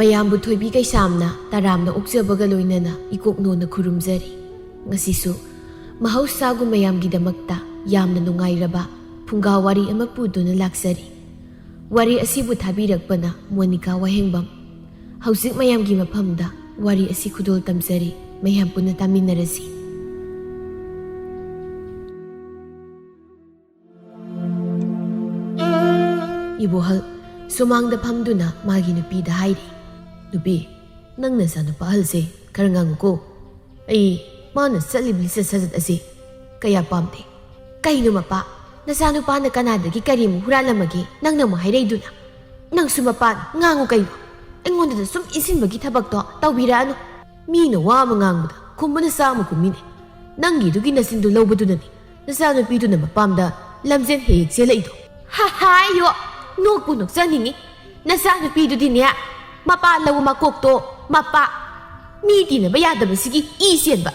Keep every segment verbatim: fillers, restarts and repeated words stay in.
ꯃꯌꯥꯝꯕꯨ ꯊꯣꯏꯕꯤ ꯀꯩꯁꯥꯝꯅ ꯇꯔꯥꯝꯅ ꯑꯣꯛꯆꯕꯒ ꯂꯣꯏꯅꯅ ꯏꯀꯣꯛꯅꯣꯅ ꯈꯨꯔꯨꯝꯖꯔꯤ꯫ ꯉꯁꯤꯁꯨ ꯃꯍꯧꯁꯥꯒꯨꯝ ꯃꯌꯥꯝꯒꯤꯗꯃꯛꯇ ꯌꯥꯝꯅ ꯅꯨꯡꯉꯥꯏꯔꯕ ꯐꯨꯡꯒꯥ ꯋꯥꯔꯤ ꯑꯃ ꯄꯨꯗꯨꯅ ꯂꯥꯛꯆꯔꯤ꯫ ꯋꯥꯔꯤ ꯑꯁꯤꯕꯨ ꯊꯥꯕꯤꯔꯛꯄꯅ ꯃꯣꯅꯤꯀꯥ ꯋꯥꯍꯦꯡꯕꯝ꯫ ꯍꯧꯖꯤꯛ ꯃꯌꯥꯝꯒꯤ ꯃꯐꯝꯗ ꯋꯥꯔꯤ ꯑꯁꯤ ꯈꯨꯗꯣꯜ ꯇꯝꯖꯔꯤ, ꯃꯌꯥꯝ ꯄꯨꯟꯅ ꯇꯥꯃꯤꯟꯅꯔꯁꯤ꯫ ꯏꯕꯣꯍꯜ ꯁꯨꯃꯥꯡꯗ ꯐꯝꯗꯨꯅ ꯃꯥꯒꯤ ꯅꯨꯄꯤꯗ ꯍꯥꯏꯔꯤ, "ꯅꯨꯄꯤ, ꯅꯪ ꯅꯆꯥꯅꯨꯄꯥ ꯑꯍꯜꯁꯦ ꯈꯔ ꯉꯥꯡꯉꯨꯀꯣ꯫ ꯑꯩ ꯃꯥꯅ ꯆꯠꯂꯤꯕ ꯂꯤꯆꯠ ꯁꯥꯖꯠ ꯑꯁꯤ ꯀꯌꯥ ꯄꯥꯝꯗꯦ꯫" "ꯀꯩꯅꯣ ꯃꯄꯥ, ꯅꯆꯥꯅꯨꯄꯥꯅ ꯀꯅꯥꯗꯒꯤ ꯀꯔꯤꯃꯨꯛ ꯍꯨꯔꯥꯜꯂꯝꯃꯒꯦ ꯅꯪꯅ ꯑꯃꯨꯛ ꯍꯥꯏꯔꯛꯏꯗꯨꯅ? ꯅꯪꯁꯨ ꯃꯄꯥꯅ ꯉꯥꯡꯉꯨ ꯀꯩꯅꯣ꯫ ꯑꯩꯉꯣꯟꯗꯗ ꯁꯨꯝ ꯏꯟꯁꯤꯟꯕꯒꯤ ꯊꯕꯛꯇꯣ ꯇꯧꯕꯤꯔꯛꯑꯅꯨ꯫" "ꯃꯤꯅ ꯋꯥ ꯑꯃ ꯉꯥꯡꯕꯗ ꯈꯨꯝꯕꯅ ꯆꯥꯝꯃ ꯈꯨꯝꯃꯤꯅꯦ꯫ ꯅꯪꯒꯤꯗꯨꯒꯤ ꯅꯆꯤꯟꯗꯨ ꯂꯧꯕꯗꯨꯅꯅꯤ ꯅꯆꯥꯅꯨꯄꯤꯗꯨꯅ ꯃꯄꯥꯝꯗ ꯂꯝꯖꯦꯟ ꯍꯦꯛ ꯍꯦꯛ ꯆꯦꯜꯂꯛꯏꯗꯣ꯫" "ꯍꯥ ꯍꯥꯏꯌꯣ, ꯅꯣꯛꯄꯨ ꯅꯣꯛꯆꯅꯤꯡꯉꯤ꯫ ꯅꯆꯥꯅꯨꯄꯤꯗꯨꯗꯤꯅꯦ, ꯃꯄꯥ ꯂꯧꯕ ꯃꯀꯣꯛꯇꯣ ꯃꯄꯥ꯫ ꯃꯤ ꯇꯤꯟꯅꯕ ꯌꯥꯗꯕꯁꯤꯒꯤ ꯏ ꯆꯦꯟꯕ꯫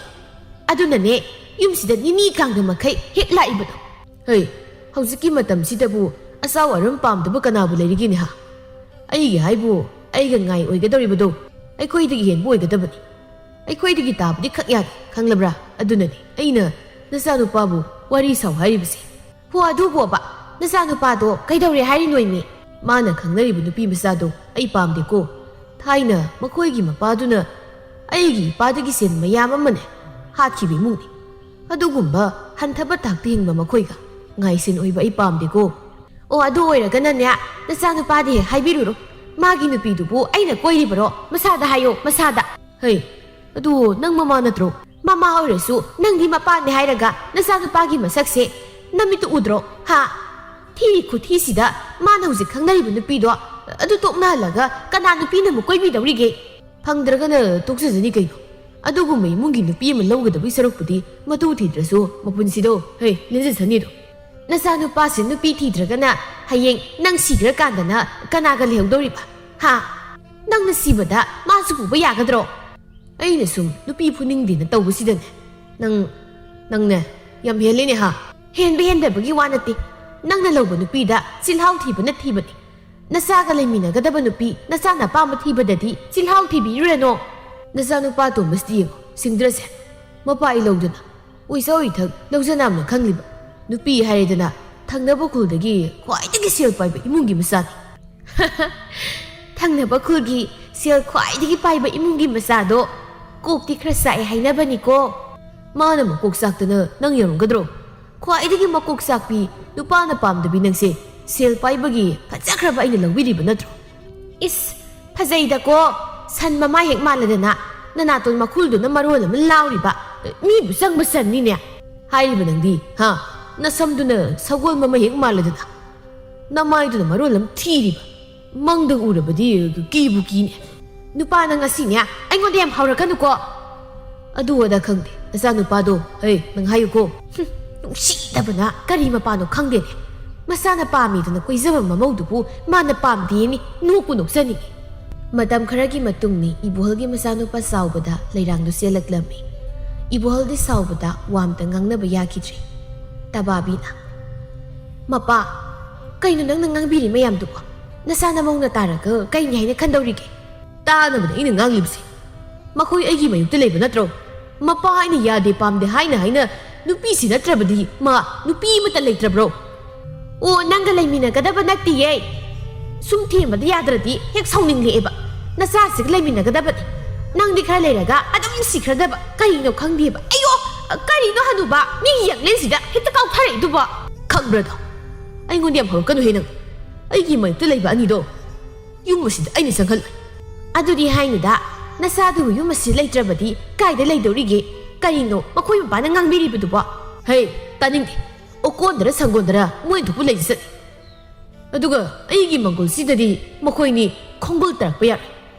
ꯑꯗꯨꯅꯅꯦ ꯌꯨꯝꯁꯤꯗ ꯅꯤꯅꯤ ꯀꯥꯡꯗ ꯃꯈꯩ ꯍꯦꯛ ꯂꯥꯛꯏꯕꯗꯣ꯫" "ꯍꯩ, ꯍꯧꯖꯤꯛꯀꯤ ꯃꯇꯝꯁꯤꯗꯕꯨ ꯑꯆꯥꯎ ꯑꯔꯝ ꯄꯥꯝꯗꯕ ꯀꯅꯥꯕꯨ ꯂꯩꯔꯤꯒꯦꯅꯦ ꯍꯥ? ꯑꯩꯒꯤ ꯍꯥꯏꯕꯨ ꯑꯩꯒ ꯉꯥꯏ ꯑꯣꯏꯒꯗꯧꯔꯤꯕꯗꯣ ꯑꯩꯈꯣꯏꯗꯒꯤ ꯍꯦꯟꯕ ꯑꯣꯏꯒꯗꯕꯅꯤ꯫ ꯑꯩꯈꯣꯏꯗꯒꯤ ꯇꯥꯕꯗꯤ ꯈꯛ ꯌꯥꯗꯦ, ꯈꯪꯂꯕ꯭ꯔꯥ? ꯑꯗꯨꯅꯅꯤ ꯑꯩꯅ ꯅꯆꯥꯅꯨꯄꯥꯕꯨ ꯋꯥꯔꯤ ꯁꯥꯎ ꯍꯥꯏꯔꯤꯕꯁꯦ꯫" "ꯍꯣ ꯑꯗꯨꯕꯣꯕ, ꯅꯆꯥꯅꯨꯄꯥꯗꯣ ꯀꯩꯗꯧꯔꯦ ꯍꯥꯏꯔꯤꯅꯣꯏꯃꯤ?" "ꯃꯥꯅ ꯈꯪꯅꯔꯤꯕ ꯅꯨꯄꯤ ꯃꯆꯥꯗꯣ ꯑꯩ ꯄꯥꯝꯗꯦꯀꯣ꯫ ꯊꯥꯏꯅ ꯃꯈꯣꯏꯒꯤ ꯃꯄꯥꯗꯨꯅ ꯑꯩꯒꯤ ꯏꯄꯥꯗꯒꯤ ꯁꯦꯟ ꯃꯌꯥꯝ ꯑꯃꯅꯦ ꯍꯥꯠꯈꯤꯕ ꯏꯃꯨꯡꯅꯤ꯫ ꯑꯗꯨꯒꯨꯝꯕ ꯍꯟꯊꯕ ꯊꯥꯛꯇ ꯍꯤꯡꯕ ꯃꯈꯣꯏꯒ ꯉꯥꯏꯁꯦꯟ ꯑꯣꯏꯕ ꯑꯩ ꯄꯥꯝꯗꯦꯀꯣ꯫" "ꯑꯣ, ꯑꯗꯨ ꯑꯣꯏꯔꯒꯅꯅꯦ, ꯅꯆꯥꯅꯨꯄꯥꯗ ꯍꯦꯛ ꯍꯥꯏꯕꯤꯔꯨꯔꯣ꯫ ꯃꯥꯒꯤ ꯅꯨꯄꯤꯗꯨꯕꯨ ꯑꯩꯅ ꯀꯣꯏꯔꯤꯕꯔꯣ? ꯃꯁꯥꯗ ꯍꯥꯏꯌꯣ, ꯃꯁꯥꯗ꯫" "ꯍꯩ, ꯑꯗꯨ ꯅꯪ ꯃꯃꯥ ꯅꯠꯇ꯭ꯔꯣ?" "ꯃꯃꯥ ꯑꯣꯏꯔꯁꯨ ꯅꯪꯗꯤ ꯃꯄꯥꯅꯦ ꯍꯥꯏꯔꯒ ꯅꯆꯥꯅꯨꯄꯥꯒꯤ ꯃꯁꯛꯁꯦ ꯅꯃꯤꯠꯇꯨ ꯎꯗ꯭ꯔꯣ? ꯍꯥ? ꯊꯤ ꯈꯨꯊꯤꯁꯤꯗ ꯃꯥꯅ ꯍꯧꯖꯤꯛ ꯈꯪꯅꯔꯤꯕ ꯅꯨꯄꯤꯗꯣ ꯑꯗꯨ ꯇꯣꯛꯅꯍꯜꯂꯒ ꯀꯅꯥ ꯅꯨꯄꯤꯅ ꯑꯃꯨꯛ ꯀꯣꯏꯕꯤꯗꯧꯔꯤꯒꯦ?" "ꯐꯪꯗ꯭ꯔꯒꯅ ꯇꯣꯛꯆꯖꯅꯤ ꯀꯩꯅꯣ꯫ ꯑꯗꯨꯒꯨꯝꯕ ꯏꯃꯨꯡꯒꯤ ꯅꯨꯄꯤ ꯑꯃ ꯂꯧꯒꯗꯕꯒꯤ ꯁꯔꯨꯛꯄꯨꯗꯤ ꯃꯇꯨ ꯊꯤꯗ꯭ꯔꯁꯨ ꯃꯄꯨꯟꯁꯤꯗꯣ, ꯍꯦ, ꯂꯦꯟꯖꯁꯅꯤꯗꯣ꯫" "ꯅꯆꯥꯅꯨꯄꯥꯁꯤ ꯅꯨꯄꯤ ꯊꯤꯗ꯭ꯔꯒꯅ ꯍꯌꯦꯡ ꯅꯪ ꯁꯤꯈ꯭ꯔꯀꯥꯟꯗꯅ ꯀꯅꯥꯒ ꯂꯩꯍꯧꯗꯧꯔꯤꯕ? ꯍꯥ? ꯅꯪꯅ ꯁꯤꯕꯗ ꯃꯥꯁꯨ ꯄꯨꯕ ꯌꯥꯒꯗ꯭ꯔꯣ?" "ꯑꯩꯅ ꯁꯨꯝ ꯅꯨꯄꯤ ꯐꯨꯅꯤꯡꯗꯦꯅ ꯇꯧꯕꯁꯤꯗꯅꯦ꯫ ꯅꯪ, ꯅꯪꯅꯦ, ꯌꯥꯝ ꯍꯦꯜꯂꯦꯅꯦ ꯍꯥ?" "ꯍꯦꯟꯕ ꯍꯦꯟꯗꯕꯒꯤ ꯋꯥ ꯅꯠꯇꯦ꯫ ꯅꯪꯅ ꯂꯧꯕ ꯅꯨꯄꯤꯗ ꯆꯤꯜꯍꯥꯎ ꯊꯤꯕꯅ ꯊꯤꯕꯅꯤ꯫ ꯅꯆꯥꯒ ꯂꯩꯃꯤꯟꯅꯒꯗꯕ ꯅꯨꯄꯤ ꯅꯆꯥꯅ ꯑꯄꯥꯝꯕ ꯊꯤꯕꯗꯗꯤ ꯆꯤꯜꯍꯥꯎ ꯊꯤꯕꯤꯔꯨꯔꯅꯣ꯫ ꯅꯆꯥꯅꯨꯄꯥ ꯑꯇꯣꯝꯕꯁꯤꯗꯤ ꯌꯦꯡꯉꯣ, ꯁꯤꯡꯗ꯭ꯔꯁꯦ꯫ ꯃꯄꯥ ꯏ ꯂꯧꯗꯅ ꯎꯏꯁ ꯎꯏꯊꯛ ꯂꯧꯖꯅꯥꯝꯅ ꯈꯪꯂꯤꯕ ꯅꯨꯄꯤ ꯍꯥꯏꯔꯦꯗꯅ, ꯊꯪꯅꯕ ꯈꯨꯜꯗꯒꯤ ꯈ꯭ꯋꯥꯏꯗꯒꯤ ꯁꯦꯜ ꯄꯥꯏꯕ ꯏꯃꯨꯡꯒꯤ ꯃꯆꯥꯅꯤ꯫ ꯊꯪꯅꯕ ꯈꯨꯜꯒꯤ ꯁꯦꯜ ꯈ꯭ꯋꯥꯏꯗꯒꯤ ꯄꯥꯏꯕ ꯏꯃꯨꯡꯒꯤ ꯃꯆꯥꯗꯣ ꯀꯣꯛꯇꯤ ꯈꯔ ꯆꯥꯛꯑꯦ ꯍꯥꯏꯅꯕꯅꯤꯀꯣ꯫ ꯃꯥꯅ ꯃꯀꯣꯛ ꯆꯥꯛꯇꯅ ꯅꯪ ꯌꯧꯔꯝꯒꯗ꯭ꯔꯣ? ꯈ꯭ꯋꯥꯏꯗꯒꯤ ꯃꯀꯣꯛ ꯆꯥꯛꯄꯤ, ꯅꯨꯄꯥꯅ ꯄꯥꯝꯗꯕꯤ ꯅꯪꯁꯦ ꯁꯦꯜ ꯄꯥꯏꯕꯒꯤ ꯐꯖꯈ꯭ꯔꯕ ꯑꯩꯅ ꯂꯧꯕꯤꯔꯤꯕ ꯅꯠꯇ꯭ꯔꯣ? ꯏꯁ, ꯐꯖꯩꯗꯀꯣ, ꯁꯟ ꯃꯃꯥ ꯍꯦꯛ ꯃꯥꯜꯂꯗꯅ, ꯅꯅꯥꯇꯣꯟ ꯃꯈꯨꯜꯗꯨꯅ ꯃꯔꯣꯜ ꯑꯃ ꯂꯥꯎꯔꯤꯕ, ꯃꯤꯕꯨ ꯆꯪꯕ ꯁꯟꯅꯤꯅꯦ꯫ ꯍꯥꯏꯔꯤꯕ ꯅꯪꯗꯤ, ꯍꯥ? ꯅꯁꯝꯗꯨꯅ ꯁꯒꯣꯜ ꯃꯃꯥ ꯍꯦꯛ ꯃꯥꯜꯂꯗꯅ, ꯅꯃꯥꯏꯗꯨꯅ ꯃꯔꯣꯜ ꯑꯃ ꯊꯤꯔꯤꯕ, ꯃꯪꯗ ꯎꯔꯕꯗꯤ ꯀꯤꯕꯨ ꯀꯤꯅꯦ꯫ ꯅꯨꯄꯥ ꯅꯪ ꯉꯁꯤꯅꯦ ꯑꯩꯉꯣꯟꯗ ꯌꯥꯝ ꯍꯧꯔꯛꯀꯅꯨꯀꯣ꯫ ꯑꯗꯨ ꯑꯗꯥ ꯈꯪꯗꯦ, ꯅꯆꯥꯅꯨꯄꯥꯗꯣ, ꯍꯩ, ꯅꯪ ꯍꯥꯏꯌꯨꯀꯣ꯫ ꯍꯨꯝ, ꯅꯨꯡꯁꯤꯗꯕꯅ ꯀꯔꯤ ꯃꯄꯥꯅꯣ ꯈꯪꯗꯦꯅꯦ꯫ ꯃꯆꯥꯅ ꯄꯥꯝꯃꯤꯗꯅ ꯀꯣꯏꯖꯕ ꯃꯃꯧꯗꯨꯕꯨ ꯃꯥꯅ ꯄꯥꯝꯗꯦꯅꯤ, ꯅꯣꯛꯄꯨ ꯅꯣꯛꯆꯅꯤꯡꯉꯤ꯫ ꯃꯇꯝ ꯈꯔꯒꯤ ꯃꯇꯨꯡꯅꯤ ꯏꯕꯣꯍꯜꯒꯤ ꯃꯆꯥꯅꯨꯄꯥ ꯆꯥꯎꯕꯗ ꯂꯩꯔꯥꯡꯗꯨ ꯆꯦꯜꯂꯛꯂꯝꯃꯤ꯫ ꯏꯕꯣꯍꯜꯗꯤ ꯁꯥꯎꯕꯗ ꯋꯥ ꯑꯝꯇ ꯉꯥꯡꯅꯕ ꯌꯥꯈꯤꯗ꯭ꯔꯦ꯫ ꯇꯕꯥꯕꯤꯅ, "ꯃꯄꯥ, ꯀꯩꯅꯣ ꯅꯪꯅ ꯉꯥꯡꯕꯤꯔꯤ ꯃꯌꯥꯝꯗꯨꯕꯣ? ꯅꯆꯥ ꯅꯃꯧꯅ ꯇꯥꯔꯒ ꯀꯩꯅꯤ ꯍꯥꯏꯅ ꯈꯟꯗꯧꯔꯤꯒꯦ?" ꯇꯥꯅꯕꯅꯦ ꯑꯩꯅ ꯉꯥꯡꯂꯤꯕꯁꯦ꯫ ꯃꯈꯣꯏ ꯑꯩꯒꯤ ꯃꯥꯌꯣꯛꯇ ꯂꯩꯕ ꯅꯠꯇ꯭ꯔꯣ? ꯃꯄꯥ ꯑꯩꯅ ꯌꯥꯗꯦ ꯄꯥꯝꯗꯦ ꯍꯥꯏꯅ ꯍꯥꯏꯅ ꯅꯨꯄꯤꯁꯤ ꯅꯠꯇ꯭ꯔꯕꯗꯤ ꯃꯥ ꯅꯨꯄꯤ ꯑꯃꯠꯇ ꯂꯩꯇ꯭ꯔꯕ꯭ꯔꯣ? ꯑꯣ, ꯅꯪꯒ ꯂꯩꯃꯤꯟꯅꯒꯗꯕ ꯅꯠꯇꯤꯌꯦ꯫ ꯁꯨꯝ ꯊꯦꯝꯕꯗ ꯌꯥꯗ꯭ꯔꯗꯤ ꯍꯦꯛ ꯁꯥꯎꯅꯤꯡꯂꯛꯑꯦꯕ꯫ ꯅꯆꯥꯁꯤꯒ ꯂꯩꯃꯤꯟꯅꯒꯗꯕꯅꯤ꯫ ꯅꯪꯗꯤ ꯈꯔ ꯂꯩꯔꯒ ꯑꯗꯨꯝ ꯁꯤꯈ꯭ꯔꯗꯕ꯫ ꯀꯔꯤꯅꯣ ꯈꯪꯗꯦꯕ꯫ ꯑꯩꯌꯣ, ꯀꯔꯤꯅꯣ ꯍꯅꯨꯕ? ꯃꯤꯒꯤ ꯌꯥꯡꯂꯦꯟꯁꯤꯗ ꯍꯦꯛꯇ ꯀꯥꯎꯊꯔꯛꯏꯗꯨꯕꯣ? ꯈꯪꯕ꯭ꯔꯗꯣ? ꯑꯩꯉꯣꯟꯗ ꯌꯥꯝ ꯍꯧꯔꯛꯀꯅꯨꯍꯦ ꯅꯪ꯫ ꯑꯩꯒꯤ ꯃꯥꯌꯣꯛꯇ ꯂꯩꯕ ꯑꯅꯤꯗꯣ ꯌꯨꯝ ꯑꯁꯤꯗ ꯑꯩꯅ ꯆꯪꯍꯜꯂꯣꯏ꯫ ꯑꯗꯨꯗꯤ ꯍꯥꯏꯅꯨꯗ, ꯅꯆꯥꯗꯨꯕꯨ ꯌꯨꯝ ꯑꯁꯤꯗ ꯂꯩꯇ꯭ꯔꯕꯗꯤ ꯀꯥꯏꯗ ꯂꯩꯗꯧꯔꯤꯒꯦ? ꯀꯔꯤꯅꯣ ꯃꯈꯣꯏ ꯃꯄꯥꯅ ꯉꯥꯡꯕꯤꯔꯤꯕꯗꯨꯕꯣ? ꯍꯩ, ꯇꯥꯅꯤꯡꯗꯦ꯫ ꯑꯣꯀꯣꯟꯗꯔ ꯁꯪꯒꯣꯟꯗꯔ ꯃꯣꯏ ꯊꯣꯛꯄ ꯂꯩꯖꯁꯅꯤ꯫ ꯑꯗꯨꯒ ꯑꯩꯒꯤ ꯃꯪꯒꯣꯜꯁꯤꯗꯗꯤ ꯃꯈꯣꯏꯅꯤ ꯈꯣꯡꯒꯣꯜ ꯇꯥꯔꯛꯄ ꯌꯥꯔꯣꯏ꯫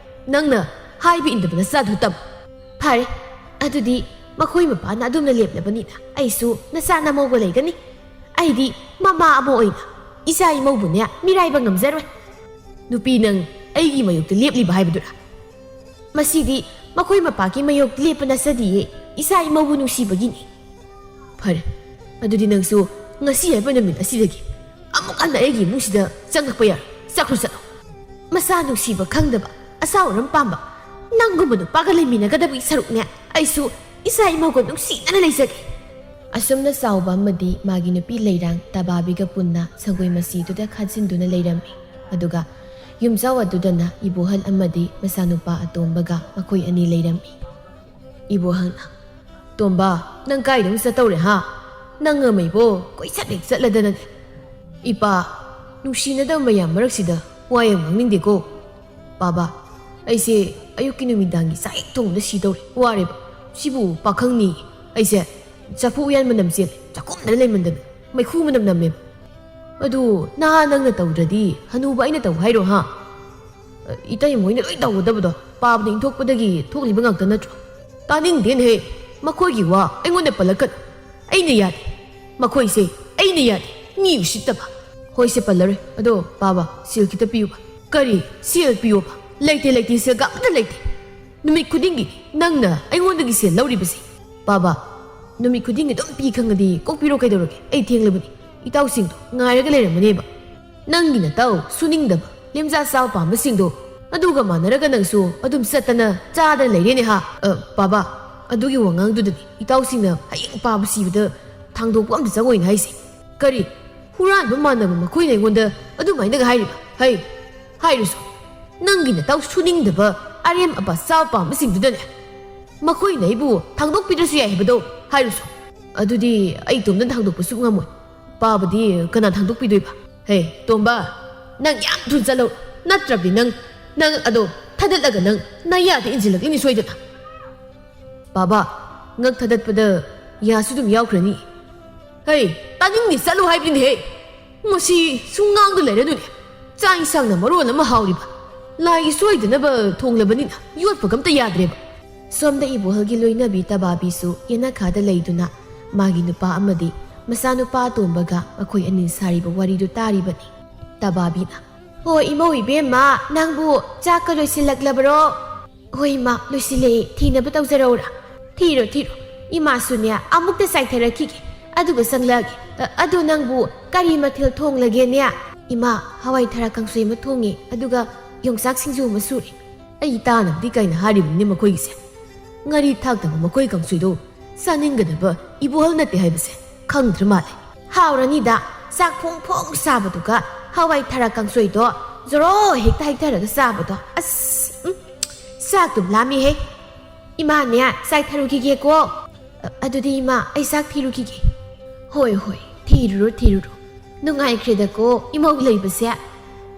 ꯅꯪꯅ ꯍꯥꯏꯕ ꯏꯟꯗꯕ ꯅꯆꯥꯗꯨ ꯇꯝ꯫ ꯐꯔꯦ, ꯑꯗꯨꯗꯤ ꯃꯈꯣꯏ ꯃꯄꯥꯅ ꯑꯗꯨꯝꯅ ꯂꯦꯞꯂꯕꯅꯤꯅ ꯑꯩꯁꯨ ꯅꯆꯥ ꯅꯃꯧꯒ ꯂꯩꯒꯅꯤ꯫ ꯑꯩꯗꯤ ꯃꯃꯥ ꯑꯃ ꯑꯣꯏꯅ ꯏꯆꯥ ꯏꯃꯧꯕꯨꯅꯦ ꯃꯤꯔꯥꯏꯕ ꯉꯝꯖꯔꯣꯏ꯫ ꯅꯨꯄꯤ ꯅꯪ ꯑꯩꯒꯤ ꯃꯥꯌꯣꯛꯇ ꯂꯦꯞꯂꯤꯕ ꯍꯥꯏꯕꯗꯨꯔꯥ? ꯃꯁꯤꯗꯤ ꯃꯈꯣꯏ ꯃꯄꯥꯒꯤ ꯃꯥꯌꯣꯛꯇ ꯂꯦꯞꯄ ꯅꯠꯆꯗꯤꯌꯦ, ꯏꯆꯥ ꯏꯃꯧꯕꯨ ꯅꯨꯡꯁꯤꯕꯒꯤꯅꯤ꯫ ꯐꯔꯦ, ꯑꯗꯨꯗꯤ ꯅꯪꯁꯨ ꯉꯁꯤ ꯍꯥꯏꯕ ꯅꯨꯃꯤꯠ ꯑꯁꯤꯗꯒꯤ ꯑꯃꯨꯛ ꯍꯟꯅ ꯑꯩꯒꯤ ꯏꯃꯨꯡꯁꯤꯗ ꯆꯪꯉꯛꯄ ꯌꯥꯔꯣꯏ꯫ ꯆꯠꯈ꯭ꯔꯣ, ꯆꯠꯂꯣ꯫ ꯃꯁꯥ ꯅꯨꯡꯁꯤꯕ ꯈꯪꯗꯕ, ꯑꯁꯥꯎ ꯑꯔꯝ ꯄꯥꯝꯕ ꯅꯪꯒꯨꯝꯕ ꯅꯨꯄꯥꯒ ꯂꯩꯃꯤꯟꯅꯒꯗꯕꯒꯤ ꯁꯔꯨꯛꯅꯦ꯫ ꯑꯩꯁꯨ ꯏꯆꯥ ꯏꯃꯧꯒ ꯅꯨꯡꯁꯤꯅꯅ ꯂꯩꯖꯒꯦ꯫ ꯑꯁꯨꯝꯅ ꯆꯥꯎꯕ ꯑꯃꯗꯤ ꯃꯥꯒꯤ ꯅꯨꯄꯤ ꯂꯩꯔꯥꯡ ꯇꯕꯥꯕꯤꯒ ꯄꯨꯟꯅ ꯁꯪꯒꯣꯏ ꯃꯆꯤꯗꯨꯗ ꯈꯥꯖꯤꯟꯗꯨꯅ ꯂꯩꯔꯝꯃꯤ꯫ ꯑꯗꯨꯒ ꯌꯨꯝꯖꯥꯎ ꯑꯗꯨꯗꯅ ꯏꯕꯣꯍꯜ ꯑꯃꯗꯤ ꯃꯆꯥꯅꯨꯄꯥ ꯑꯇꯣꯝꯕꯒ ꯃꯈꯣꯏ ꯑꯅꯤ ꯂꯩꯔꯝꯃꯤ꯫ ꯏꯕꯣꯍꯜꯅ, "ꯇꯣꯝꯕ, ꯅꯪ ꯀꯥꯏꯗ ꯑꯃꯨꯛ ꯆꯠꯇꯧꯔꯦ, ꯍꯥ? ꯅꯪ ꯑꯃ ꯏꯕꯣ ꯀꯣꯏꯆꯠ ꯍꯦꯛ ꯆꯠꯂꯗꯅꯅꯦ꯫ ꯏꯄꯥ, ꯅꯨꯡꯁꯤꯅꯗꯕ ꯃꯌꯥꯝ ꯃꯔꯛꯁꯤꯗ ꯋꯥ ꯌꯥꯝ ꯉꯥꯡꯅꯤꯡꯗꯦꯀꯣ꯫ ꯄꯥꯕ, ꯑꯩꯁꯦ ꯑꯌꯨꯛꯀꯤ ꯅꯨꯃꯤꯗꯥꯡꯒꯤ ꯆꯥꯛ ꯍꯦꯛ ꯊꯣꯡꯕꯗ ꯁꯤꯗꯧꯔꯦ, ꯋꯥꯔꯦꯕ꯫ ꯁꯤꯕꯨ ꯄꯥꯈꯪꯅꯤ꯫ ꯑꯩꯁꯦ ꯆꯐꯨ ꯎꯌꯥꯟ ꯃꯅꯝ ꯆꯦꯜꯂꯦ, ꯆꯥꯛꯈꯨꯝꯗ ꯂꯩꯃꯟꯗꯅ ꯃꯩꯈꯨ ꯃꯅꯝ ꯅꯝꯃꯦꯕ꯫ ꯑꯗꯨ ꯅꯍꯥ ꯅꯪꯅ ꯇꯧꯗ꯭ꯔꯗꯤ ꯍꯅꯨꯕ ꯑꯩꯅ ꯇꯧ ꯍꯥꯏꯔꯣ, ꯍꯥ? ꯏꯇꯩ ꯃꯣꯏꯅ ꯂꯣꯏ ꯇꯧꯒꯗꯕꯗꯣ ꯄꯥꯕꯅ ꯏꯟꯊꯣꯛꯄꯗꯒꯤ ꯊꯣꯛꯂꯤꯕ ꯉꯥꯛꯇ ꯅꯠꯇ꯭ꯔꯣ?" "ꯇꯥꯅꯤꯡꯗꯦꯅꯦꯍꯦ, ꯃꯈꯣꯏꯒꯤ ꯋꯥ ꯑꯩꯉꯣꯟꯗ ꯄꯜꯂꯛꯀꯅꯨ꯫ ꯑꯩꯅ ꯌꯥꯗꯦ꯫ ꯃꯈꯣꯏꯁꯦ ꯑꯩꯅ ꯌꯥꯗꯦ꯫ ꯃꯤ ꯎꯁꯤꯠꯇꯕ꯫" "ꯍꯣꯏꯁꯦ, ꯄꯜꯂꯔꯣꯏ꯫ ꯑꯗꯣ ꯄꯥꯕ, ꯁꯦꯜ ꯈꯤꯇ ꯄꯤꯌꯨꯕ꯫" "ꯀꯔꯤ? ꯁꯦꯜ ꯄꯤꯌꯣꯕ? ꯂꯩꯇꯦ, ꯂꯩꯇꯦ, ꯁꯦꯜꯒ ꯑꯃꯠꯇ ꯂꯩꯇꯦ꯫ ꯅꯨꯃꯤꯠ ꯈꯨꯗꯤꯡꯒꯤ ꯅꯪꯅ ꯑꯩꯉꯣꯟꯗꯒꯤ ꯁꯦꯜ ꯂꯧꯔꯤꯕꯁꯦ꯫ ꯄꯥꯕ, ꯅꯨꯃꯤꯠ ꯈꯨꯗꯤꯡꯒꯤ ꯑꯗꯨꯝ ꯄꯤ ꯈꯪꯉꯗꯤ ꯀꯣꯛꯄꯤꯔꯣ ꯀꯩꯗꯧꯔꯒꯦ? ꯑꯩ ꯊꯦꯡꯂꯕꯅꯤ꯫ ꯏꯇꯥꯎꯁꯤꯡꯗꯣ ꯉꯥꯏꯔꯒ ꯂꯩꯔꯝꯃꯅꯦꯕ꯫ ꯅꯪꯒꯤ ꯅꯇꯥꯎ ꯁꯨꯅꯤꯡꯗꯕ, ꯂꯦꯝꯖꯥ ꯆꯥꯕ ꯄꯥꯝꯕꯁꯤꯡꯗꯣ ꯑꯗꯨꯒ ꯃꯥꯟꯅꯔꯒ ꯅꯪꯁꯨ ꯑꯗꯨꯝ ꯆꯠꯇꯅ ꯆꯥꯗꯅ ꯂꯩꯔꯦꯅꯦ, ꯍꯥ?" "ꯑ, ꯄꯥꯕ, ꯑꯗꯨꯒꯤ ꯋꯥꯉꯥꯡꯗꯨꯗꯅꯤ ꯏꯇꯥꯎꯁꯤꯡꯅ ꯍꯌꯦꯡ ꯄꯥꯕ ꯁꯤꯕꯗ ꯊꯥꯡꯗꯣꯛꯄ ꯑꯝꯇ ꯆꯪꯉꯣꯏꯅ ꯍꯥꯏꯁꯦ꯫" "ꯀꯔꯤ? ꯍꯨꯔꯥꯟꯕ ꯃꯥꯟꯅꯕ ꯃꯈꯣꯏꯅ ꯑꯩꯉꯣꯟꯗ ꯑꯗꯨꯃꯥꯏꯅꯒ ꯍꯥꯏꯔꯤꯕ? ꯍꯩ, ꯍꯥꯏꯔꯨꯁꯨ, ꯅꯪꯒꯤ ꯅꯇꯥꯎ ꯁꯨꯅꯤꯡꯗꯕ ꯑꯔꯦꯝ ꯑꯄꯥ ꯆꯥꯕ ꯄꯥꯝꯕꯁꯤꯡꯗꯨꯗꯅꯦ, ꯃꯈꯣꯏꯅ ꯑꯩꯕꯨ ꯊꯥꯡꯗꯣꯛꯄꯤꯗ꯭ꯔꯁꯨ ꯌꯥꯏ ꯍꯥꯏꯕꯗꯣ ꯍꯥꯏꯔꯨꯁꯨ꯫ ꯑꯗꯨꯗꯤ ꯑꯩ ꯏꯇꯣꯝꯇ ꯊꯥꯡꯗꯣꯛꯄꯁꯨ ꯉꯝꯃꯣꯏ꯫ ꯄꯥꯕꯗꯤ ꯀꯅꯥ ꯊꯥꯡꯗꯣꯛꯄꯤꯗꯣꯏꯕ?" "ꯍꯦ, ꯇꯣꯝꯕ, ꯅꯪ ꯌꯥꯝ ꯊꯨꯅ ꯆꯠꯂꯧ꯫ ꯅꯠꯇ꯭ꯔꯕꯗꯤ ꯅꯪ, ꯅꯪ ꯑꯗꯣ ꯊꯥꯗꯠꯂꯒ ꯅꯪ ꯅꯌꯥꯗ ꯏꯟꯁꯤꯜꯂꯛꯂꯤꯅꯤ ꯁꯣꯏꯗꯅ꯫" "ꯄꯥꯕ, ꯉꯛ ꯊꯥꯗꯠꯄꯗ ꯌꯥꯁꯨ ꯑꯗꯨꯝ ꯌꯥꯎꯈ꯭ꯔꯅꯤ꯫" "ꯍꯩ, ꯇꯥꯅꯤꯡꯗꯦ, ꯆꯠꯂꯨ ꯍꯥꯏꯕꯅꯤꯅꯦꯍꯦ꯫ ꯃꯁꯤ ꯁꯨꯝ ꯉꯥꯡꯗ ꯂꯩꯔꯅꯨꯅꯦ꯫ ꯆꯥꯛ ꯏꯟꯁꯥꯡꯅ ꯃꯔꯣꯜ ꯑꯃ ꯍꯥꯎꯔꯤꯕ, ꯂꯥꯏꯒꯤ ꯁꯣꯏꯗꯅꯕ ꯊꯣꯡꯂꯕꯅꯤꯅ ꯌꯣꯠꯄꯒ ꯑꯝꯇ ꯌꯥꯗ꯭ꯔꯦꯕ꯫" ꯁꯣꯝꯗ ꯏꯕꯣꯍꯜꯒꯤ ꯂꯣꯏꯅꯕꯤ ꯇꯕꯥꯕꯤꯁꯨ ꯌꯦꯅꯈꯥꯗ ꯂꯩꯗꯨꯅ ꯃꯥꯒꯤ ꯅꯨꯄꯥ ꯑꯃꯗꯤ ꯃꯆꯥꯅꯨꯄꯥ ꯑꯇꯣꯝꯕꯒ ꯃꯈꯣꯏ ꯑꯅꯤ ꯁꯥꯔꯤꯕ ꯋꯥꯔꯤꯗꯨ ꯇꯥꯔꯤꯕꯅꯤ꯫ ꯇꯕꯥꯕꯤꯅ, "ꯍꯣ, ꯏꯃꯧ ꯏꯕꯦꯝꯃ, ꯅꯪꯕꯨ ꯆꯥꯛꯀ ꯂꯣꯏꯁꯤꯜꯂꯛꯂꯕꯔꯣ?" "ꯍꯣꯏ, ꯏꯃꯥ, ꯂꯣꯏꯁꯤꯜꯂꯛꯑꯦ꯫ ꯊꯤꯅꯕ ꯇꯧꯖꯔꯛꯎꯔꯥ?" "ꯊꯤꯔꯣ, ꯊꯤꯔꯣ꯫ ꯏꯃꯥꯁꯨꯅꯦ, ꯑꯃꯨꯛꯇ ꯆꯥꯏꯊꯔꯛꯈꯤꯒꯦ, ꯑꯗꯨꯒ ꯆꯪꯂꯛꯑꯒꯦ꯫ ꯑ, ꯑꯗꯣ ꯅꯪꯕꯨ ꯀꯔꯤ ꯃꯊꯦꯜ ꯊꯣꯡꯂꯒꯦꯅꯦ?" "ꯏꯃꯥ, ꯍꯋꯥꯏ ꯊꯔꯥꯛ ꯀꯥꯡꯁꯣꯏ ꯑꯃ ꯊꯣꯡꯉꯦ, ꯑꯗꯨꯒ ꯌꯣꯡꯆꯥꯛ ꯁꯤꯡꯖꯨ ꯑꯃ ꯁꯨꯔꯦ꯫ ꯑꯩ ꯇꯥꯅꯕꯗꯤ ꯀꯩꯅ ꯍꯥꯏꯔꯤꯕꯅꯤꯅꯦ ꯃꯈꯣꯏꯒꯤꯁꯦ? ꯉꯥꯔꯤ ꯊꯥꯛꯇꯕ ꯃꯈꯣꯏ ꯀꯥꯡꯁꯣꯏꯗꯣ ꯆꯥꯅꯤꯡꯒꯗꯕ ꯏꯕꯣꯍꯜ ꯅꯠꯇꯦ ꯍꯥꯏꯕꯁꯦ ꯈꯪꯗ꯭ꯔ ꯃꯥꯜꯂꯦ꯫ ꯍꯥꯎꯔꯅꯤꯗ, ꯆꯥꯛ ꯐꯣꯡ ꯐꯣꯡ ꯁꯥꯕꯗꯨꯒ ꯍꯋꯥꯏ ꯊꯔꯥꯛ ꯀꯥꯡꯁꯣꯏꯗꯣ ꯖꯣꯔꯣ ꯍꯦꯛꯇ ꯍꯩꯊꯔꯒ ꯆꯥꯕꯗꯣ꯫ ꯑꯁ, ꯎꯝ, ꯆꯥꯛꯇꯨꯝ ꯂꯥꯝꯃꯤꯍꯦ꯫ ꯏꯃꯥꯅꯦ, ꯆꯥꯛ ꯊꯥꯔꯨꯈꯤꯒꯦꯀꯣ꯫ ꯑ-, ꯑꯗꯨꯗꯤ ꯏꯃꯥ, ꯑꯩ ꯆꯥꯛ ꯊꯤꯔꯨꯈꯤꯒꯦ꯫ ꯍꯣꯏ, ꯍꯣꯏ, ꯊꯤꯔꯨꯔꯣ, ꯊꯤꯔꯨꯔꯣ꯫ ꯅꯨꯡꯉꯥꯏꯈ꯭ꯔꯦꯗꯀꯣ, ꯏꯃꯧ ꯂꯩꯕꯁꯦ꯫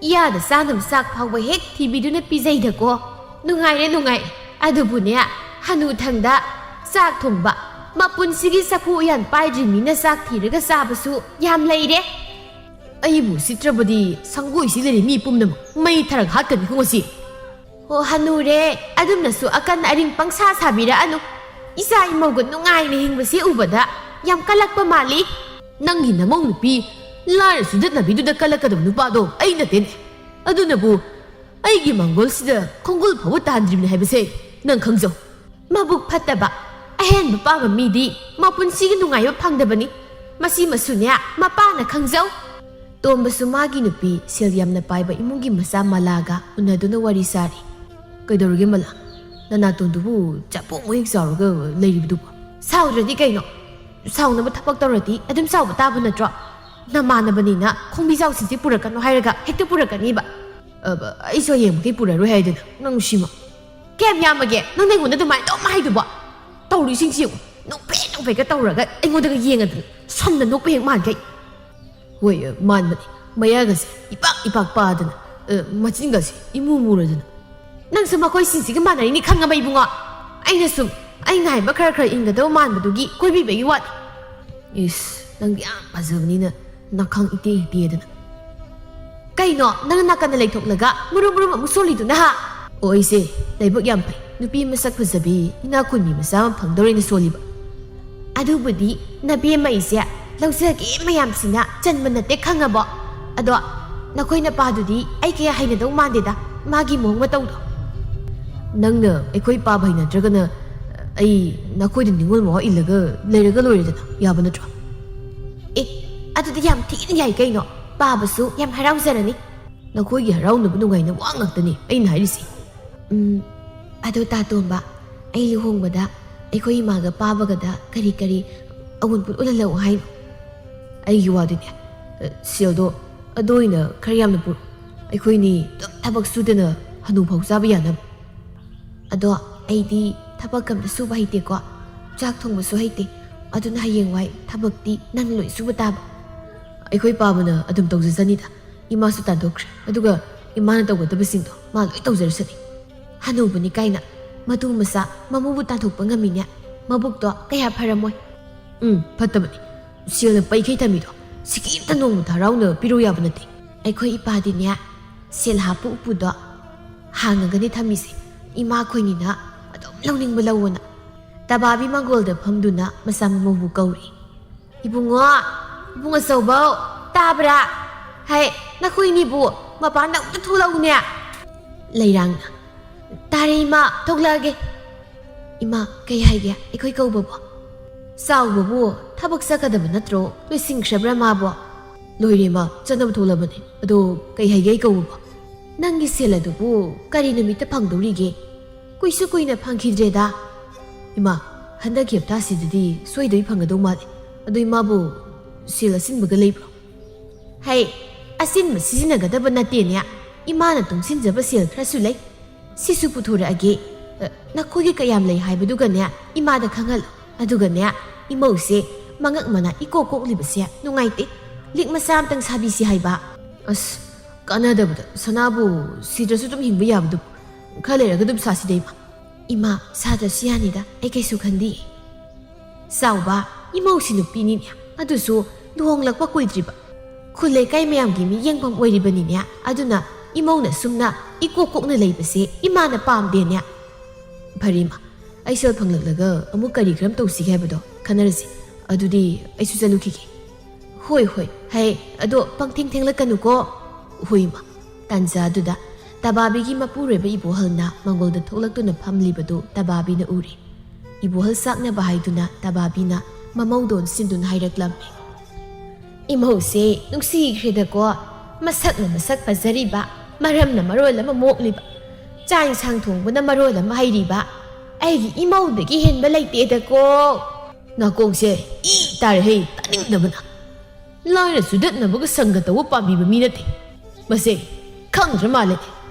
ꯏꯌꯥꯗ ꯆꯥꯅꯕ ꯆꯥꯛ ꯐꯥꯎꯕ ꯍꯦꯛ ꯊꯤꯕꯤꯗꯨꯅ ꯄꯤꯖꯩꯗꯀꯣ꯫ ꯅꯨꯡꯉꯥꯏꯔꯦ, ꯅꯨꯡꯉꯥꯏꯔꯦ꯫ ꯑꯗꯨꯕꯨꯅꯦ, ꯍꯅꯨꯊꯪꯗ ꯆꯥꯛ ꯊꯣꯡꯕ, ꯃꯄꯨꯟꯁꯤꯒꯤ ꯆꯐꯨ ꯎꯌꯥꯟ ꯄꯥꯏꯗ꯭ꯔꯤ ꯃꯤꯅ ꯆꯥꯛ ꯊꯤꯔꯒ ꯆꯥꯕꯁꯨ ꯌꯥꯝ ꯂꯩꯔꯦ꯫ ꯑꯩꯕꯨ ꯎꯁꯤꯠꯇ꯭ꯔꯕꯗꯤ ꯁꯪꯒꯣꯏꯁꯤ ꯂꯩꯔꯤ ꯃꯤ ꯄꯨꯝꯅꯃꯛ ꯃꯩ ꯊꯥꯔꯒ ꯍꯥꯠꯀꯅꯤꯀꯣ ꯉꯁꯤ꯫ ꯑꯣ, ꯍꯅꯨꯔꯦ꯫ ꯑꯗꯨꯝꯅꯁꯨ ꯑꯀꯟ ꯑꯔꯤꯡ ꯄꯪꯁꯥ ꯁꯥꯕꯤꯔꯛꯑꯅꯨ꯫ ꯏꯆꯥ ꯏꯃꯧꯒ ꯅꯨꯡꯉꯥꯏꯅ ꯍꯤꯡꯕꯁꯤ ꯎꯕꯗ ꯌꯥꯝ ꯀꯜꯂꯛꯄ ꯃꯥꯜꯂꯤ꯫ ꯅꯪꯒꯤ ꯅꯃꯧ ꯅꯨꯄꯤ ꯂꯥꯏꯔ ꯁꯨꯗꯠꯅꯕꯤꯗꯨꯗ ꯀꯜꯂꯛꯀꯗꯕ ꯅꯨꯄꯥꯗꯣ ꯑꯩ ꯅꯠꯇꯦꯅꯦ꯫ ꯑꯗꯨꯅꯕꯨ ꯑꯩꯒꯤ ꯃꯥꯡꯒꯣꯜꯁꯤꯗ ꯈꯣꯡꯒꯨꯜ ꯐꯥꯎꯕ ꯇꯥꯟꯗ꯭ꯔꯤꯕꯅꯤ ꯍꯥꯏꯕꯁꯦ ꯅꯪ ꯈꯪꯖꯧ꯫ ꯃꯕꯨꯛ ꯐꯠꯇꯕ, ꯑꯍꯦꯟꯕ ꯄꯥꯝꯕ ꯃꯤꯗꯤ ꯃꯄꯨꯟꯁꯤꯒꯤ ꯅꯨꯡꯉꯥꯏꯕ ꯐꯪꯗꯕꯅꯤ꯫ ꯃꯁꯤꯃꯁꯨꯅꯦ, ꯃꯄꯥꯅ ꯈꯪꯖꯧ꯫ ꯇꯣꯝꯕꯁꯨ ꯃꯥꯒꯤ ꯅꯨꯄꯤ ꯁꯦꯜ ꯌꯥꯝꯅ ꯄꯥꯏꯕ ꯏꯃꯨꯡꯒꯤ ꯃꯆꯥ ꯃꯂꯥꯒ ꯎꯅꯗꯨꯅ ꯋꯥꯔꯤ ꯁꯥꯔꯤ꯫ "ꯀꯩꯗꯧꯔꯒꯦ ꯃꯂꯥ? ꯅꯅꯥꯇꯣꯟꯗꯨꯕꯨ ꯆꯥꯄꯣꯡ ꯃꯍꯤꯛ ꯆꯥꯎꯔꯒ ꯂꯩꯔꯤꯕꯗꯨꯕꯨ?" "ꯁꯥꯎꯗ꯭ꯔꯗꯤ ꯀꯩꯅꯣ? ꯁꯥꯎꯅꯕ ꯊꯕꯛ ꯇꯧꯔꯗꯤ ꯑꯗꯨꯝ ꯁꯥꯎꯕ ꯇꯥꯕ ꯅꯠꯇ꯭ꯔꯣ? ꯅꯃꯥꯟꯅꯕꯅꯤꯅ ꯈꯣꯡꯕꯤꯖꯥꯎꯁꯤꯡꯁꯦ ꯄꯨꯔꯛꯀꯅꯨ ꯍꯥꯏꯔꯒ ꯍꯦꯛꯇ ꯄꯨꯔꯛꯀꯅꯤꯕ꯫ ꯑ, ꯑꯩꯁꯨ ꯍꯌꯦꯡꯃꯨꯛꯇꯩ ꯄꯨꯔꯛꯑꯔꯣꯏ ꯍꯥꯏꯗꯅ, ꯅꯪ ꯁꯤꯃ꯫ ꯀꯌꯥꯝ ꯌꯥꯝꯃꯒꯦ ꯅꯪ ꯑꯩꯉꯣꯟꯗ ꯑꯗꯨꯃꯥꯏꯅ ꯑꯗꯨꯝ ꯍꯥꯏꯗꯨꯕꯣ? ꯇꯧꯔꯤꯁꯤꯡꯁꯤ ꯌꯦꯡꯉꯨ, ꯅꯣꯛꯐꯦꯠ ꯅꯣꯛꯐꯦꯠꯀ ꯇꯧꯔꯒ ꯑꯩꯉꯣꯟꯗꯒ ꯌꯦꯡꯉꯗꯅ ꯁꯝꯅ ꯅꯣꯛꯄ ꯍꯦꯛ ꯃꯥꯟꯈꯩ꯫ ꯍꯣꯏ, ꯑ, ꯃꯥꯟꯕꯅꯤ꯫ ꯃꯌꯥꯒꯁꯦ ꯏꯄꯥꯛ ꯏꯄꯥꯛ ꯄꯥꯗꯅ, ꯑ, ꯃꯆꯤꯟꯒꯁꯦ ꯏꯃꯨ ꯃꯨꯔꯗꯅ꯫ ꯅꯪꯁꯨ ꯃꯈꯣꯏꯁꯤꯡꯁꯤꯒ ꯃꯥꯟꯅꯔꯤꯅꯤ ꯈꯪꯉꯕ ꯏꯕꯨꯡꯉꯣ? ꯑꯩꯅ ꯁꯨꯝ ꯑꯩ ꯉꯥꯏꯕ ꯈꯔ ꯈꯔ ꯏꯟꯒꯗꯕ ꯃꯥꯟꯕꯗꯨꯒꯤ ꯀꯣꯏꯕꯤꯕꯒꯤ ꯋꯥꯅꯤ꯫ ꯏꯁ, ꯅꯪꯗꯤ ꯌꯥꯝ ꯐꯖꯕꯅꯤꯅ ꯅꯈꯪ ꯏꯇꯦ ꯏꯇꯦꯗꯅ꯫ ꯀꯩꯅꯣ, ꯅꯪ ꯅꯥꯀꯟꯗ ꯂꯩꯊꯣꯛꯂꯒ ꯃꯨꯔꯨꯝ ꯃꯨꯔꯨꯝ ꯑꯃꯨꯛ ꯁꯣꯜꯂꯤꯗꯨꯅ, ꯍꯥ? ꯑꯣ, ꯑꯩꯁꯦ ꯂꯥꯏꯕꯛ ꯌꯥꯝ ꯐꯩ, ꯅꯨꯄꯤ ꯃꯁꯛ ꯐꯖꯕꯤ ꯏꯅꯥꯛ ꯈꯨꯟꯕꯤ ꯃꯆꯥ ꯑꯃ ꯐꯪꯗꯧꯔꯦꯅ ꯁꯣꯜꯂꯤꯕ꯫ ꯑꯗꯨꯕꯨꯗꯤ ꯅꯕꯦꯝꯃ ꯑꯩꯁꯦ ꯂꯧꯖꯒꯦ ꯃꯌꯥꯝꯁꯤꯅ ꯆꯟꯕ ꯅꯠꯇꯦ ꯈꯪꯉꯕꯣ? ꯑꯗꯣ ꯅꯈꯣꯏ ꯅꯄꯥꯗꯨꯗꯤ ꯑꯩ ꯀꯌꯥ ꯍꯩꯅꯗꯧ ꯃꯥꯟꯗꯦꯗ, ꯃꯥꯒꯤ ꯃꯑꯣꯡ ꯃꯇꯧꯗꯣ꯫ ꯅꯪꯅ ꯑꯩꯈꯣꯏ ꯄꯥꯕ ꯍꯩꯅꯗ꯭ꯔꯒꯅ ꯑꯩ ꯅꯈꯣꯏꯗ ꯅꯤꯡꯉꯣꯜ ꯃꯋꯥ ꯏꯜꯂꯒ ꯂꯩꯔꯒ ꯂꯣꯏꯔꯦꯗꯅ, ꯌꯥꯕ ꯅꯠꯇ꯭ꯔꯣ? ꯑꯦ, ꯑꯗꯨꯗꯤ ꯌꯥꯝ ꯊꯤꯅ ꯌꯥꯏ ꯀꯩꯅꯣ꯫ ꯄꯥꯕꯁꯨ ꯌꯥꯝ ꯍꯔꯥꯎꯖꯔꯅꯤ꯫ ꯅꯈꯣꯏꯒꯤ ꯍꯔꯥꯎꯅꯕ ꯅꯨꯡꯉꯥꯏꯅꯕ ꯋꯥ ꯉꯥꯛꯇꯅꯤ ꯑꯩꯅ ꯍꯥꯏꯔꯤꯁꯦ꯫ ꯎꯝ, ꯑꯗꯣ ꯇꯥ ꯇꯣꯝꯕ, ꯑꯩ ꯂꯨꯍꯣꯡꯕꯗ ꯑꯩꯈꯣꯏ ꯏꯃꯥꯒ ꯄꯥꯕꯒꯗ ꯀꯔꯤ ꯀꯔꯤ ꯑꯎꯟꯄꯣꯠ ꯎꯠꯍꯜꯂꯛꯑꯣ ꯍꯥꯏꯅꯣ? ꯑꯩꯒꯤ ꯋꯥꯗꯤꯅꯦ, ꯑ, ꯁꯦꯜꯗꯣ ꯑꯗꯨ ꯑꯣꯏꯅ ꯈꯔ ꯌꯥꯝꯅ ꯄꯨꯔꯛꯑꯣ꯫ ꯑꯩꯈꯣꯏꯅꯤ ꯑꯗꯨꯝ ꯊꯕꯛ ꯁꯨꯗꯅ ꯍꯅꯨꯐꯥꯎ ꯆꯥꯕ ꯌꯥꯅꯕ꯫ ꯑꯗꯣ ꯑꯩꯗꯤ ꯊꯕꯛ ꯑꯝꯇ ꯁꯨꯕ ꯍꯩꯇꯦꯀꯣ, ꯆꯥꯛ ꯊꯣꯡꯕꯁꯨ ꯍꯩꯇꯦ꯫ ꯑꯗꯨꯅ ꯍꯌꯦꯡꯋꯥꯏ ꯊꯕꯛꯇꯤ ꯅꯪ ꯂꯣꯏ ꯁꯨꯕ ꯇꯥꯕ꯫ ꯑꯩꯈꯣꯏ ꯄꯥꯕꯅ ꯑꯗꯨꯝ ꯇꯧꯖꯖꯅꯤꯗ꯫ ꯏꯃꯥꯁꯨ ꯇꯥꯟꯊꯣꯛꯈ꯭ꯔꯦ꯫ ꯑꯗꯨꯒ ꯏꯃꯥꯅ ꯇꯧꯒꯗꯕꯁꯤꯡꯗꯣ ꯃꯥ ꯂꯣꯏ ꯇꯧꯖꯔꯁꯅꯤ꯫ ꯍꯅꯨꯕꯅꯤ ꯀꯥꯏꯅ ꯃꯇꯨ ꯃꯆꯥ ꯃꯃꯧꯕꯨ ꯇꯥꯟꯊꯣꯛꯄ ꯉꯝꯃꯤꯅꯦ꯫ ꯃꯕꯨꯛꯇꯣ ꯀꯌꯥ ꯐꯔꯝꯃꯣꯏ꯫ ꯎꯝ, ꯐꯠꯇꯕꯅꯤ꯫ ꯁꯦꯜꯅ ꯄꯩꯈꯩ ꯊꯝꯃꯤꯗꯣ ꯁꯤꯀꯤ ꯑꯝꯇ ꯅꯣꯡꯃꯇ ꯍꯔꯥꯎꯅ ꯄꯤꯔꯨ ꯌꯥꯕ ꯅꯠꯇꯦ꯫ ꯑꯩꯈꯣꯏ ꯏꯄꯥꯗꯤꯅꯦ, ꯁꯦꯜ ꯍꯥꯞꯄ ꯎꯄꯨꯗꯣ ꯍꯥꯡꯉꯒꯅꯦ ꯊꯝꯃꯤꯁꯦ꯫ ꯏꯃꯥꯈꯣꯏꯅꯤꯅ ꯑꯗꯨꯝ ꯂꯧꯅꯤꯡꯕ ꯂꯧꯑꯣꯅ꯫ ꯇꯕꯥꯕꯤ ꯃꯥꯡꯒꯣꯜꯗ ꯐꯝꯗꯨꯅ ꯃꯆꯥ ꯃꯃꯧꯕꯨ ꯀꯧꯔꯤ꯫ "ꯏꯕꯨꯡꯉꯣ, ꯏꯕꯨꯡ ꯑꯆꯧꯕꯧ, ꯇꯥꯕ꯭ꯔꯥ? ꯍꯥꯏ, ꯅꯈꯣꯏꯅꯤꯕꯨ ꯃꯄꯥꯟꯗ ꯑꯃꯨꯛꯇ ꯊꯣꯛꯂꯛꯎꯅꯦ꯫" ꯂꯩꯔꯥꯡꯅ, "ꯇꯥꯔꯦ ꯏꯃꯥ, ꯊꯣꯛꯂꯛꯑꯒꯦ꯫" "ꯏꯃꯥ, ꯀꯩ ꯍꯥꯏꯒꯦ ꯑꯩꯈꯣꯏ ꯀꯧꯕꯕꯣ?" "ꯆꯥꯎꯕꯕꯨ ꯊꯕꯛ ꯆꯠꯀꯗꯕ ꯅꯠꯇ꯭ꯔꯣ? ꯂꯣꯏꯁꯤꯟꯈ꯭ꯔꯕ꯭ꯔꯥ ꯃꯥꯕꯣ?" "ꯂꯣꯏꯔꯦ ꯏꯃꯥ, ꯆꯠꯅꯕ ꯊꯣꯛꯂꯕꯅꯦ꯫ ꯑꯗꯣ ꯀꯩ ꯍꯥꯏꯒꯦ ꯑꯩ ꯀꯧꯕꯕꯣ?" "ꯅꯪꯒꯤ ꯁꯦꯜ ꯑꯗꯨꯕꯨ ꯀꯔꯤ ꯅꯨꯃꯤꯠꯇ ꯐꯪꯗꯧꯔꯤꯒꯦ? ꯀꯨꯏꯁꯨ ꯀꯨꯏꯅ ꯐꯪꯈꯤꯗ꯭ꯔꯦꯗ꯫" "ꯏꯃꯥ, ꯍꯟꯗꯛꯀꯤ ꯍꯞꯇꯥꯁꯤꯗꯗꯤ ꯁꯣꯏꯗꯕꯤ ꯐꯪꯒꯗꯧ ꯃꯥꯜꯂꯦ꯫ ꯑꯗꯣ ꯏꯃꯥꯕꯨ ꯁꯦꯜ ꯑꯁꯤꯟꯕꯒ ꯂꯩꯕ꯭ꯔꯣ?" "ꯍꯩ, ꯑꯁꯤꯟꯕ ꯁꯤꯖꯤꯟꯅꯒꯗꯕ ꯅꯠꯇꯦꯅꯦ꯫ ꯏꯃꯥꯅ ꯇꯨꯡꯁꯤꯟꯖꯕ ꯁꯦꯜ ꯈꯔꯁꯨ ꯂꯩ꯫ ꯁꯤꯁꯨ ꯄꯨꯊꯣꯔꯛꯑꯒꯦ꯫ ꯑ, ꯅꯈꯣꯏꯒꯤ ꯀꯌꯥꯝ ꯂꯩ ꯍꯥꯏꯕꯗꯨꯒꯅꯦ ꯏꯃꯥꯗ ꯈꯪꯍꯜꯂꯣ꯫ ꯑꯗꯨꯒꯅꯦ, ꯏꯃꯧꯁꯦ ꯃꯉꯛ ꯃꯅꯥ ꯏꯀꯣꯛ ꯀꯣꯛꯂꯤꯕꯁꯦ ꯅꯨꯡꯉꯥꯏꯇꯦ꯫ ꯂꯤꯛ ꯃꯆꯥ ꯑꯝꯇꯪ ꯁꯥꯕꯤꯁꯤ ꯍꯥꯏꯕ꯫" "ꯑꯁ, ꯀꯥꯟꯅꯗꯕꯗ ꯁꯅꯥꯕꯨ ꯁꯤꯗ꯭ꯔꯁꯨ ꯑꯗꯨꯝ ꯍꯤꯡꯕ ꯌꯥꯕꯗꯨꯕꯨ꯫ ꯈꯔ ꯂꯩꯔꯒ ꯑꯗꯨꯝ ꯁꯥꯁꯤꯗ ꯏꯃꯥ꯫" "ꯏꯃꯥ, ꯁꯥꯗ꯭ꯔꯁꯨ ꯌꯥꯅꯤꯗ, ꯑꯩ ꯀꯩꯁꯨ ꯈꯟꯗꯤꯌꯦ꯫" "ꯆꯥꯎꯕ, ꯏꯃꯧꯁꯤ ꯅꯨꯄꯤꯅꯤꯅꯦ, ꯑꯗꯨꯁꯨ ꯂꯨꯍꯣꯡꯂꯛꯄ ꯀꯨꯏꯗ꯭ꯔꯤꯕ꯫ ꯈꯨꯜ ꯂꯩꯀꯥꯏ ꯃꯌꯥꯝꯒꯤ ꯃꯤꯠꯌꯦꯡꯐꯝ ꯑꯣꯏꯔꯤꯕꯅꯤꯅꯦ꯫ ꯑꯗꯨꯅ ꯏꯃꯧꯅ ꯁꯨꯝꯅ ꯏꯀꯣꯛ ꯀꯣꯛꯅ ꯂꯩꯕꯁꯦ ꯏꯃꯥꯅ ꯄꯥꯝꯗꯦꯅꯦ꯫" "ꯐꯔꯦ ꯏꯃꯥ, ꯑꯩ ꯁꯦꯜ ꯐꯪꯂꯛꯂꯒ ꯑꯃꯨꯛ ꯀꯔꯤ ꯀꯔꯝ ꯇꯧꯁꯤꯒꯦ ꯍꯥꯏꯕꯗꯣ ꯈꯟꯅꯔꯁꯤ꯫ ꯑꯗꯨꯗꯤ ꯑꯩꯁꯨ ꯆꯠꯂꯨꯈꯤꯒꯦ꯫" "ꯍꯣꯏ, ꯍꯣꯏ, ꯍꯩ, ꯑꯗꯣ ꯄꯪꯊꯦꯡ ꯊꯦꯡꯂꯛꯀꯅꯨꯀꯣ꯫" "ꯍꯣꯏ ꯏꯃꯥ꯫" ꯇꯥꯟꯖꯥ ꯑꯗꯨꯗ ꯇꯕꯥꯕꯤꯒꯤ ꯃꯄꯨꯔꯣꯏꯕ ꯏꯕꯣꯍꯜꯅ ꯃꯪꯒꯣꯜꯗ ꯊꯣꯛꯂꯛꯇꯨꯅ ꯐꯝꯂꯤꯕꯗꯨ ꯇꯕꯥꯕꯤꯅ ꯎꯔꯦ꯫ ꯏꯕꯣꯍꯜ ꯆꯥꯛꯅꯕ ꯍꯥꯏꯗꯨꯅ ꯇꯕꯥꯕꯤꯅ ꯃꯃꯧꯗꯣꯟ ꯁꯤꯟꯗꯨꯅ ꯍꯥꯏꯔꯛꯂꯝꯃꯤ꯫ ꯏꯃꯧꯁꯦ ꯅꯨꯡꯁꯤꯈ꯭ꯔꯦꯗꯀꯣ꯫ ꯃꯁꯛꯅ ꯃꯁꯛ ꯐꯖꯔꯤꯕ, ꯃꯔꯝꯅ ꯃꯔꯣꯜ ꯑꯃ ꯃꯣꯛꯂꯤꯕ, ꯆꯥꯛ ꯏꯟꯁꯥꯡ ꯊꯣꯡꯕꯅ ꯃꯔꯣꯜ ꯑꯃ ꯍꯩꯔꯤꯕ, ꯑꯩꯒꯤ ꯏꯃꯧꯗꯒꯤ ꯍꯦꯟꯕ ꯂꯩꯇꯦꯗꯀꯣ꯫ ꯅꯥꯀꯣꯡꯁꯦ ꯏ ꯇꯥꯔꯦꯍꯦ, ꯇꯥꯅꯤꯡꯗꯕꯅ꯫ ꯂꯥꯏꯔ ꯆꯨꯗꯠꯅꯕꯒ ꯁꯪꯒ ꯇꯧꯕ ꯄꯥꯝꯕꯤꯕ ꯃꯤ ꯅꯠꯇꯦ꯫ ꯃꯁꯦ ꯈꯪꯗ꯭ꯔ ꯃꯥꯜꯂꯦ꯫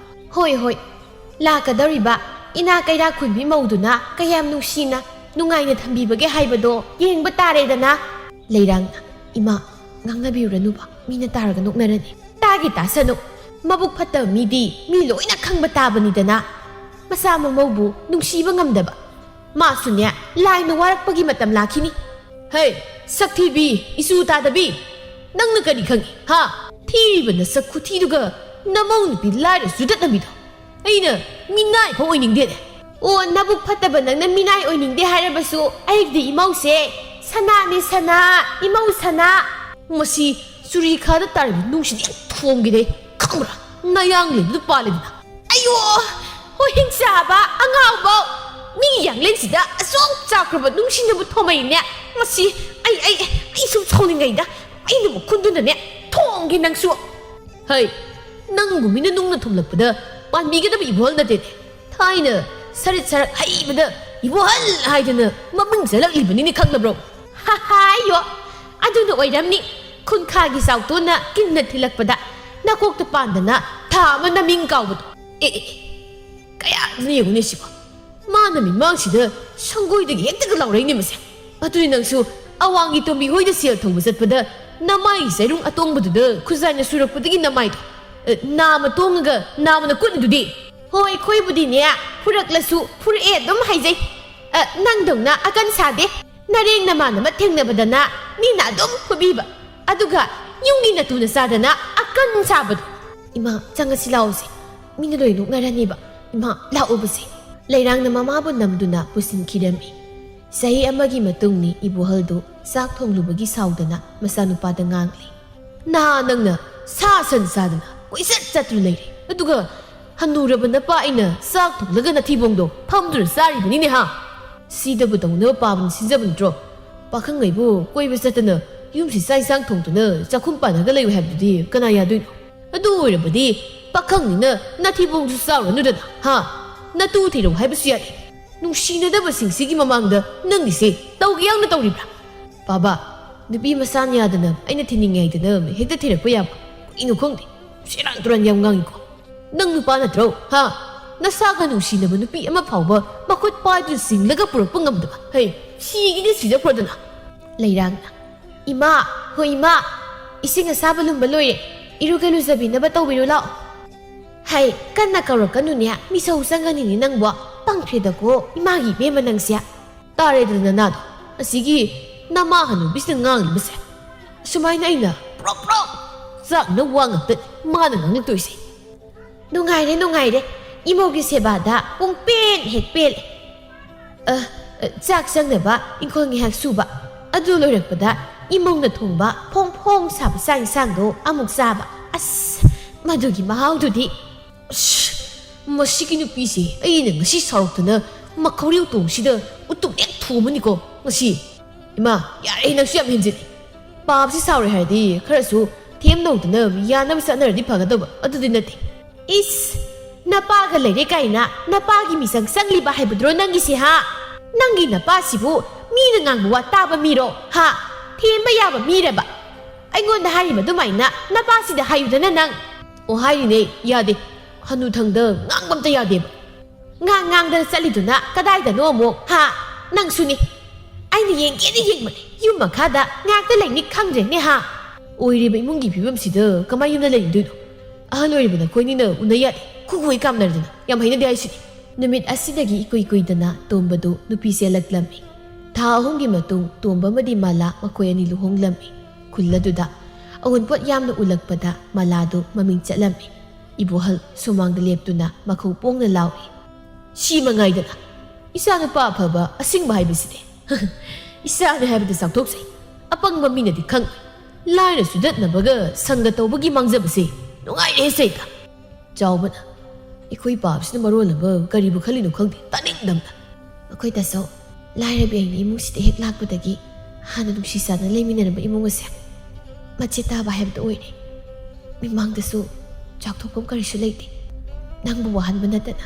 ꯍꯣꯏ, ꯍꯣꯏ, ꯂꯥꯛꯀꯗꯧꯔꯤꯕ ꯏꯅꯥ ꯀꯩꯔꯥꯛ ꯈꯨꯟꯕꯤ ꯃꯧꯗꯨꯅ ꯀꯌꯥꯝ ꯅꯨꯡꯁꯤꯅ, ꯅꯨꯡꯉꯥꯏꯅ ꯊꯝꯕꯤꯕꯒꯦ ꯍꯥꯏꯕꯗꯣ ꯌꯦꯡꯕ ꯇꯥꯔꯦꯗꯅ꯫ ꯂꯩꯔꯥꯡꯅ, "ꯏꯃꯥ, ꯉꯥꯡꯅꯕꯤꯔꯨꯔꯅꯨꯕ, ꯃꯤꯅ ꯇꯥꯔꯒ ꯅꯣꯛꯅꯔꯅꯤ꯫" "ꯇꯥꯒꯦ ꯇꯥꯁꯅꯨ, ꯃꯕꯨꯛ ꯐꯠꯇꯕ ꯃꯤꯗꯤ ꯃꯤ ꯂꯣꯏꯅ ꯈꯪꯕ ꯇꯥꯕꯅꯤꯗꯅ꯫ ꯃꯆꯥ ꯃꯃꯧꯕꯨ ꯅꯨꯡꯁꯤꯕ ꯉꯝꯗꯕ, ꯃꯥꯁꯨꯅꯦ, ꯂꯥꯏꯅ ꯋꯥꯔꯛꯄꯒꯤ ꯃꯇꯝ ꯂꯥꯛꯈꯤꯅꯤ꯫" "ꯍꯦ, ꯁꯛꯊꯤꯕꯤ, ꯏꯁꯨ ꯇꯥꯗꯕꯤ, ꯅꯪꯅ ꯀꯔꯤ ꯈꯪꯉꯤ, ꯍꯥ? ꯊꯤꯔꯤꯕ ꯅꯁꯛ ꯈꯨꯊꯤꯗꯨꯒ ꯅꯃꯧ ꯅꯨꯄꯤ ꯂꯥꯏꯔ ꯆꯨꯗꯠꯅꯕꯤꯗꯣ꯫ ꯑꯩꯅ ꯃꯤꯅꯥꯏ ꯐꯥꯎ ꯑꯣꯏꯅꯤꯡꯗꯦꯅꯦ꯫" "ꯑꯣ, ꯅꯕꯨꯛ ꯐꯠꯇꯕ ꯅꯪꯅ ꯃꯤꯅꯥꯏ ꯑꯣꯏꯅꯤꯡꯗꯦ ꯍꯥꯏꯔꯕꯁꯨ, ꯑꯩꯒꯤꯗꯤ ꯏꯃꯧꯁꯦ ꯁꯅꯥꯅꯤ, ꯁꯅꯥ, ꯏꯃꯧ ꯁꯅꯥ꯫" "ꯃꯁꯤ ꯆꯨꯔꯤ ꯈꯥꯗ ꯇꯥꯔꯤꯕ ꯅꯨꯡꯁꯤꯗꯤ ꯌꯥꯝ ꯊꯣꯡꯒꯤꯗꯦ, ꯈꯪꯕ꯭ꯔꯥ? ꯅꯌꯥꯡ ꯂꯦꯟꯗꯨ ꯄꯥꯜꯂꯦꯗꯅ꯫" "ꯑꯌꯣ, ꯍꯣꯏ, ꯍꯤꯡꯆꯥꯕ ꯑꯉꯥꯎꯕꯧ, ꯃꯤꯒꯤ ꯌꯥꯡꯂꯦꯟꯁꯤꯗ ꯑꯁꯨꯛ ꯆꯥꯎꯈ꯭ꯔꯕ ꯅꯨꯡꯁꯤꯅꯕꯨ ꯊꯣꯝꯃꯩꯅꯦ꯫ ꯃꯁꯤ ꯑꯩ, ꯑꯩ, ꯑꯩ ꯁꯨꯝ ꯁꯥꯎꯅꯤꯡꯉꯩꯗ ꯑꯩꯅ ꯃꯈꯨꯟꯗꯨꯅꯅꯦ ꯊꯣꯡꯒꯦ ꯅꯪꯁꯨ꯫" "ꯍꯩ, ꯅꯪꯕꯨ ꯃꯤꯅ ꯅꯨꯡꯅ ꯊꯣꯝꯂꯛꯄꯗ ꯄꯥꯟꯕꯤꯒꯗꯕ ꯏꯕꯣꯍꯜ ꯅꯠꯇꯦꯅꯦ꯫ ꯊꯥꯏꯅ ꯁꯔꯤꯠ ꯁꯔꯛ ꯍꯩꯕꯗ ꯏꯕꯣꯍꯜ ꯍꯥꯏꯗꯅ ꯃꯃꯤꯡ ꯆꯠꯂꯛꯂꯤꯕꯅꯤꯅꯦ, ꯈꯪꯗꯕ꯭ꯔꯣ?" "ꯍꯥ ꯍꯥꯏꯌꯣ, ꯑꯗꯨꯅ ꯑꯣꯏꯔꯝꯅꯤ꯫ ꯈꯨꯟꯈꯥꯒꯤ ꯆꯥꯎꯇꯣꯟꯅ ꯀꯤꯟꯅ ꯊꯤꯜꯂꯛꯄꯗ ꯅꯀꯣꯛꯇ ꯄꯥꯟꯗꯅ ꯊꯥ ꯑꯃ ꯅꯃꯤꯡ ꯀꯥꯎꯕꯗꯣ꯫ ꯑꯦ, ꯑꯦ, ꯑꯦ, ꯀꯌꯥꯗꯅ ꯌꯦꯡꯉꯨꯅꯦ ꯁꯤꯕꯣ꯫ ꯃꯥꯅ ꯃꯤꯃꯥꯡꯁꯤꯗ ꯁꯪꯒꯣꯏꯗꯒꯤ ꯍꯦꯛꯇꯒ ꯂꯥꯎꯔꯛꯏꯅꯦ ꯃꯁꯦ꯫ ꯑꯗꯨꯗꯤ ꯅꯪꯁꯨ ꯑꯋꯥꯡꯒꯤ ꯇꯣꯝꯕꯤ ꯍꯣꯏꯗ ꯁꯦꯜ ꯊꯧꯕ ꯆꯠꯄꯗ ꯅꯃꯥꯏꯒꯤ ꯆꯩꯔꯨꯡ ꯑꯇꯣꯡꯕꯗꯨꯗ ꯈꯨꯖꯥꯏꯅ ꯁꯨꯔꯛꯄꯗꯒꯤ ꯅꯃꯥꯏꯗꯣ, ꯑꯦ, ꯅꯥꯝꯃ ꯇꯣꯡꯉꯒ ꯅꯥꯝꯃꯅ ꯀꯨꯠꯂꯤꯗꯨꯗꯤ?" "ꯍꯣꯏ, ꯑꯩꯈꯣꯏꯕꯨꯗꯤꯅꯦ, ꯐꯨꯔꯛꯂꯁꯨ ꯐꯨꯔꯛꯑꯦ ꯑꯗꯨꯝ ꯍꯥꯏꯖꯩ꯫ ꯑ, ꯅꯪꯗꯧꯅ ꯑꯀꯟ ꯁꯥꯗꯦ꯫ ꯅꯔꯦꯡ ꯅꯃꯥꯟꯅꯕ ꯊꯦꯡꯅꯕꯗꯅ ꯃꯤꯅ ꯑꯗꯨꯝ ꯐꯨꯕꯤꯕ, ꯑꯗꯨꯒ ꯌꯨꯝꯒꯤ ꯅꯇꯨꯅ ꯆꯥꯗꯅ ꯑꯀꯟ ꯁꯥꯕꯗꯣ꯫" "ꯏꯃꯥ, ꯆꯪꯉꯁꯤ ꯂꯥꯛꯑꯣꯁꯦ꯫ ꯃꯤꯅ ꯂꯣꯏ ꯅꯣꯛꯅꯔꯅꯦꯕ꯫ ꯏꯃꯥ, ꯂꯥꯛꯑꯣꯕꯁꯦ꯫" ꯂꯩꯔꯥꯡꯅ ꯃꯃꯥꯕꯨ ꯅꯝꯗꯨꯅ ꯄꯨꯁꯤꯟꯈꯤꯔꯝꯃꯤ꯫ ꯆꯍꯤ ꯑꯃꯒꯤ ꯃꯇꯨꯡꯅꯤ ꯏꯕꯣꯍꯜꯗꯨ ꯆꯥꯛ ꯊꯣꯡꯂꯨꯕꯒꯤ ꯁꯥꯎꯗꯅ ꯃꯆꯥꯅꯨꯄꯥꯗ ꯉꯥꯡꯂꯤ꯫ "ꯅꯍꯥ ꯅꯪꯅ ꯁꯥ ꯁꯟ ꯆꯥꯗꯅ ꯀꯣꯏꯆꯠ ꯆꯠꯇꯨꯅ ꯂꯩꯔꯦ, ꯑꯗꯨꯒ ꯍꯟꯅꯨꯔꯕ ꯅꯄꯥ ꯑꯩꯅ ꯆꯥꯛ ꯊꯣꯡꯂꯒ ꯅꯊꯤꯕꯣꯡꯗꯣ ꯐꯝꯗꯨꯅ ꯆꯥꯔꯤꯕꯅꯤꯅꯦ ꯍꯥ? ꯁꯤꯗꯕꯨ ꯇꯧꯅꯕ ꯄꯥꯕꯅ ꯁꯤꯟꯖꯕ ꯅꯠꯇ꯭ꯔꯣ? ꯄꯥꯈꯪꯉꯩꯕꯨ ꯀꯣꯏꯕ ꯆꯠꯇꯅ ꯌꯨꯝꯁꯤ ꯆꯥꯛ ꯏꯟꯁꯥꯡ ꯊꯣꯡꯗꯨꯅ ꯆꯥꯛꯈꯨꯝ ꯄꯥꯟꯅꯒ ꯂꯩꯌꯨ ꯍꯥꯏꯕꯗꯨꯗꯤ ꯀꯅꯥ ꯌꯥꯗꯣꯏꯅꯣ? ꯑꯗꯨ ꯑꯣꯏꯔꯕꯗꯤ ꯄꯥꯈꯪꯅꯤꯅ ꯅꯥꯊꯤꯕꯣꯡꯁꯨ ꯆꯥꯎꯔꯅꯨꯗꯅ, ꯍꯥ? ꯅꯇꯨ ꯊꯤꯔꯧ ꯍꯥꯏꯕꯁꯨ ꯌꯥꯏ꯫ ꯅꯨꯡꯁꯤꯅꯗꯕꯁꯤꯡꯁꯤꯒꯤ ꯃꯃꯥꯡꯗ ꯅꯪꯒꯤꯁꯦ ꯇꯧꯒꯦ ꯌꯥꯎꯅ ꯇꯧꯔꯤꯕ꯭ꯔꯥ? ꯄꯥꯕ, ꯅꯨꯄꯤ ꯃꯁꯥꯅ ꯌꯥꯗꯅ ꯑꯩꯅ ꯊꯤꯅꯤꯡꯉꯦ ꯍꯥꯏꯗꯅ ꯍꯦꯛꯇ ꯊꯤꯔꯛꯄ ꯌꯥꯕ? ꯀꯩꯅꯣ ꯈꯪꯗꯦ, ꯁꯦꯔꯥꯟ ꯇꯨꯔꯥꯟ ꯌꯥꯝ ꯉꯥꯡꯉꯤꯀꯣ꯫ ꯅꯪ ꯅꯨꯄꯥ ꯅꯠꯇ꯭ꯔꯣ, ꯍꯥ? ꯅꯁꯥꯒ ꯅꯨꯡꯁꯤꯅꯕ ꯅꯨꯄꯤ ꯑꯃ ꯐꯥꯎꯕ ꯃꯈꯨꯠ ꯄꯥꯏꯗꯨꯅ ꯆꯤꯡꯂꯒ ꯄꯨꯔꯛꯄ ꯉꯝꯗꯕ꯫ ꯍꯩ, ꯁꯤꯒꯤꯅ ꯁꯤꯖꯈ꯭ꯔꯣꯗꯅ꯫ ꯂꯩꯔꯥꯡꯅ, "ꯏꯃꯥ, ꯍꯣ ꯏꯃꯥ, ꯏꯁꯤꯡ ꯑꯁꯥꯕ ꯂꯨꯝꯕ ꯂꯣꯏꯔꯦ, ꯏꯔꯨꯒ ꯂꯨꯖꯕꯤꯅꯕ ꯇꯧꯕꯤꯔꯨ ꯂꯥꯛꯑꯣ꯫" "ꯍꯩ, ꯀꯟꯅ ꯀꯧꯔꯛꯀꯅꯨꯅꯦ, ꯃꯤꯁꯧ ꯆꯪꯒꯅꯤꯅꯦ ꯅꯪꯕꯣ꯫ ꯄꯪꯈ꯭ꯔꯦꯗꯀꯣ ꯏꯃꯥꯒꯤ ꯏꯕꯦꯝꯃ ꯅꯪꯁꯦ꯫" ꯇꯥꯔꯦꯗꯅ ꯅꯅꯥꯗꯣ, ꯑꯁꯤꯒꯤ ꯅꯃꯥ ꯍꯅꯨꯕꯤꯁꯤꯅ ꯉꯥꯡꯂꯤꯕꯁꯦ꯫ ꯑꯁꯨꯃꯥꯏꯅ ꯑꯩꯅ ꯄ꯭ꯔꯣꯛ ꯄ꯭ꯔꯣꯛ ꯆꯥꯛꯅ ꯋꯥ ꯉꯥꯛꯇꯅꯤ ꯃꯥꯅ ꯉꯥꯡꯂꯛꯇꯣꯏꯁꯦ꯫ "ꯅꯨꯡꯉꯥꯏꯔꯦ, ꯅꯨꯡꯉꯥꯏꯔꯦ꯫ ꯏꯃꯧꯒꯤ ꯁꯦꯕꯥꯗ ꯄꯨꯡ ꯄꯦꯟ ꯍꯦꯛ ꯄꯦꯜꯂꯦ꯫ ꯑ, ꯑ, ꯆꯥꯛ ꯆꯪꯅꯕ ꯏꯪꯈꯣꯜ ꯉꯥꯏꯍꯥꯛ ꯁꯨꯕ, ꯑꯗꯨ ꯂꯣꯏꯔꯛꯄꯗ ꯏꯃꯧꯅ ꯊꯣꯡꯕ ꯐꯣꯡ ꯐꯣꯡ ꯁꯥꯕ ꯆꯥꯛ ꯏꯟꯁꯥꯡꯗꯣ ꯑꯃꯨꯛ ꯆꯥꯕ꯫ ꯑꯁ, ꯃꯗꯨꯒꯤ ꯃꯍꯥꯎꯗꯨꯗꯤ꯫" ꯑꯁ, ꯃꯁꯤꯒꯤ ꯅꯨꯄꯤꯁꯦ ꯑꯩꯅ ꯉꯁꯤ ꯁꯥꯎꯔꯛꯇꯅ ꯃꯈꯧꯔꯤ ꯎꯇꯣꯡꯁꯤꯗ ꯎꯇꯨꯞ ꯍꯦꯛ ꯊꯣꯝꯃꯅꯤꯀꯣ ꯉꯁꯤ꯫ ꯏꯃꯥ, ꯌꯥꯔꯦ, ꯅꯪꯁꯨ ꯌꯥꯝ ꯍꯦꯟꯖꯤꯜꯂꯤ꯫ ꯄꯥꯕꯁꯤ ꯁꯥꯎꯔꯦ ꯍꯥꯏꯔꯗꯤ ꯈꯔꯁꯨ ꯊꯦꯝ ꯅꯧꯗꯅ ꯌꯥꯅꯕ ꯆꯠꯅꯔꯗꯤ ꯐꯒꯗꯕ, ꯑꯗꯨꯗꯤ ꯅꯠꯇꯦ꯫ ꯏꯁ, ꯅꯄꯥꯒ ꯂꯩꯔꯦ ꯀꯥꯏꯅ ꯅꯄꯥꯒꯤ ꯃꯤꯆꯪ ꯆꯪꯂꯤꯕ ꯍꯥꯏꯕꯗꯨꯔꯣ ꯅꯪꯒꯤꯁꯦ, ꯍꯥ? ꯅꯪꯒꯤ ꯅꯄꯥꯁꯤꯕꯨ ꯃꯤꯅ ꯉꯥꯡꯕ ꯋꯥ ꯇꯥꯕ ꯃꯤꯔꯣ, ꯍꯥ? ꯊꯦꯝꯕ ꯌꯥꯕ ꯃꯤꯔꯕ? ꯑꯩꯉꯣꯟꯗ ꯍꯥꯏꯔꯤꯕ ꯑꯗꯨꯃꯥꯏꯅ ꯅꯄꯥꯁꯤꯗ ꯍꯥꯏꯌꯨꯗꯅ ꯅꯪ꯫ ꯑꯣ, ꯍꯥꯏꯔꯤꯅꯦ, ꯌꯥꯗꯦ꯫ ꯍꯅꯨꯊꯪꯗ ꯉꯥꯡꯕ ꯑꯝꯇ ꯌꯥꯗꯦꯕ꯫ ꯉꯥꯡ ꯉꯥꯡꯗꯅ ꯆꯠꯂꯤꯗꯨꯅ ꯀꯗꯥꯏꯗꯅꯣ ꯑꯃꯨꯛ, ꯍꯥ? ꯅꯪꯁꯨꯅꯤ꯫ ꯑꯩꯅ ꯌꯦꯡꯒꯦꯗꯤ ꯌꯦꯡꯕꯅꯦ, ꯌꯨꯝ ꯃꯈꯥꯗ ꯉꯥꯛꯇ ꯂꯩꯅꯤ ꯈꯪꯗ꯭ꯔꯦꯅꯦ, ꯍꯥ? ꯑꯣꯏꯔꯤꯕ ꯏꯃꯨꯡꯒꯤ ꯐꯤꯕꯝꯁꯤꯗ ꯀꯃꯥꯏ ꯌꯨꯝꯗ ꯂꯩꯅꯤꯡꯗꯣꯏꯅꯣ? ꯑꯍꯜ ꯑꯣꯏꯔꯤꯕ ꯅꯈꯣꯏꯅꯤꯅ ꯎꯅ ꯌꯥꯗꯦ, ꯈꯨꯒꯨ ꯍꯦꯛ ꯀꯥꯝꯅꯔꯗꯅ꯫ ꯌꯥꯝ ꯍꯩꯅꯗꯦ ꯍꯥꯏꯁꯤꯅꯤ꯫ ꯅꯨꯃꯤꯠ ꯑꯁꯤꯗꯒꯤ ꯏꯀꯨꯏ ꯀꯨꯏꯗꯅ ꯇꯣꯝꯕꯗꯨ ꯅꯨꯄꯤ ꯆꯦꯜꯂꯛꯂꯝꯃꯤ꯫ ꯊꯥ ꯑꯍꯨꯝꯒꯤ ꯃꯇꯨꯡ ꯇꯣꯝꯕ ꯑꯃꯗꯤ ꯃꯥꯂꯥ ꯃꯈꯣꯏ ꯑꯅꯤ ꯂꯨꯍꯣꯡꯂꯝꯃꯤ꯫ ꯈꯨꯜ ꯑꯗꯨꯗ ꯑꯑꯣꯟꯄꯣꯠ ꯌꯥꯝꯅ ꯎꯂꯛꯄꯗ ꯃꯥꯂꯥꯗꯨ ꯃꯃꯤꯡ ꯆꯠꯂꯝꯃꯤ꯫ ꯏꯕꯣꯍꯜ ꯁꯨꯃꯥꯡꯗ ꯂꯦꯞꯇꯨꯅ ꯃꯈꯧ ꯄꯣꯡꯅ ꯂꯥꯎꯏ, "ꯁꯤ ꯃꯉꯥꯏꯗꯅ ꯏꯆꯥ ꯅꯨꯄꯥ ꯑꯐꯕ ꯑꯁꯤꯡꯕ ꯍꯥꯏꯕꯁꯤꯗꯤ꯫ ꯏꯆꯥꯅꯤ ꯍꯥꯏꯕꯗ ꯆꯥꯎꯊꯣꯛꯆꯩ꯫ ꯑꯄꯪꯕ ꯃꯤꯅꯗꯤ ꯈꯪꯉꯣꯏ꯫ ꯂꯥꯏꯔ ꯆꯨꯗꯠꯅꯕꯒ ꯁꯪꯒ ꯇꯧꯕꯒꯤ ꯃꯥꯡꯖꯕꯁꯦ ꯅꯨꯡꯉꯥꯏꯔꯦ ꯁꯩꯗ꯫" ꯆꯥꯎꯕꯅ, "ꯑꯩꯈꯣꯏ ꯄꯥꯕꯁꯤꯅ ꯃꯔꯣꯜ ꯑꯃ ꯀꯔꯤꯕꯨ ꯈꯜꯂꯤꯅꯣ ꯈꯪꯗꯦ, ꯇꯥꯅꯤꯡꯗꯕꯅ꯫" ꯑꯩꯈꯣꯏ ꯇꯥꯆꯧ, ꯂꯥꯏꯔꯕꯤ ꯑꯩꯅ ꯏꯃꯨꯡꯁꯤꯗ ꯍꯦꯛ ꯂꯥꯛꯄꯗꯒꯤ ꯍꯥꯟꯅ ꯅꯨꯡꯁꯤ ꯆꯥꯟꯅ ꯂꯩꯃꯤꯟꯅꯔꯝꯕ ꯏꯃꯨꯡ ꯑꯁꯦ ꯃꯆꯦꯠ ꯇꯥꯕ ꯍꯥꯏꯕꯗꯨ ꯑꯣꯏꯔꯦ꯫ ꯃꯤꯃꯥꯡꯗꯁꯨ ꯆꯥꯎꯊꯣꯛꯐꯝ ꯀꯔꯤꯁꯨ ꯂꯩꯇꯦ꯫ ꯅꯪꯕꯨ ꯋꯥꯍꯟꯕ ꯅꯠꯇꯅ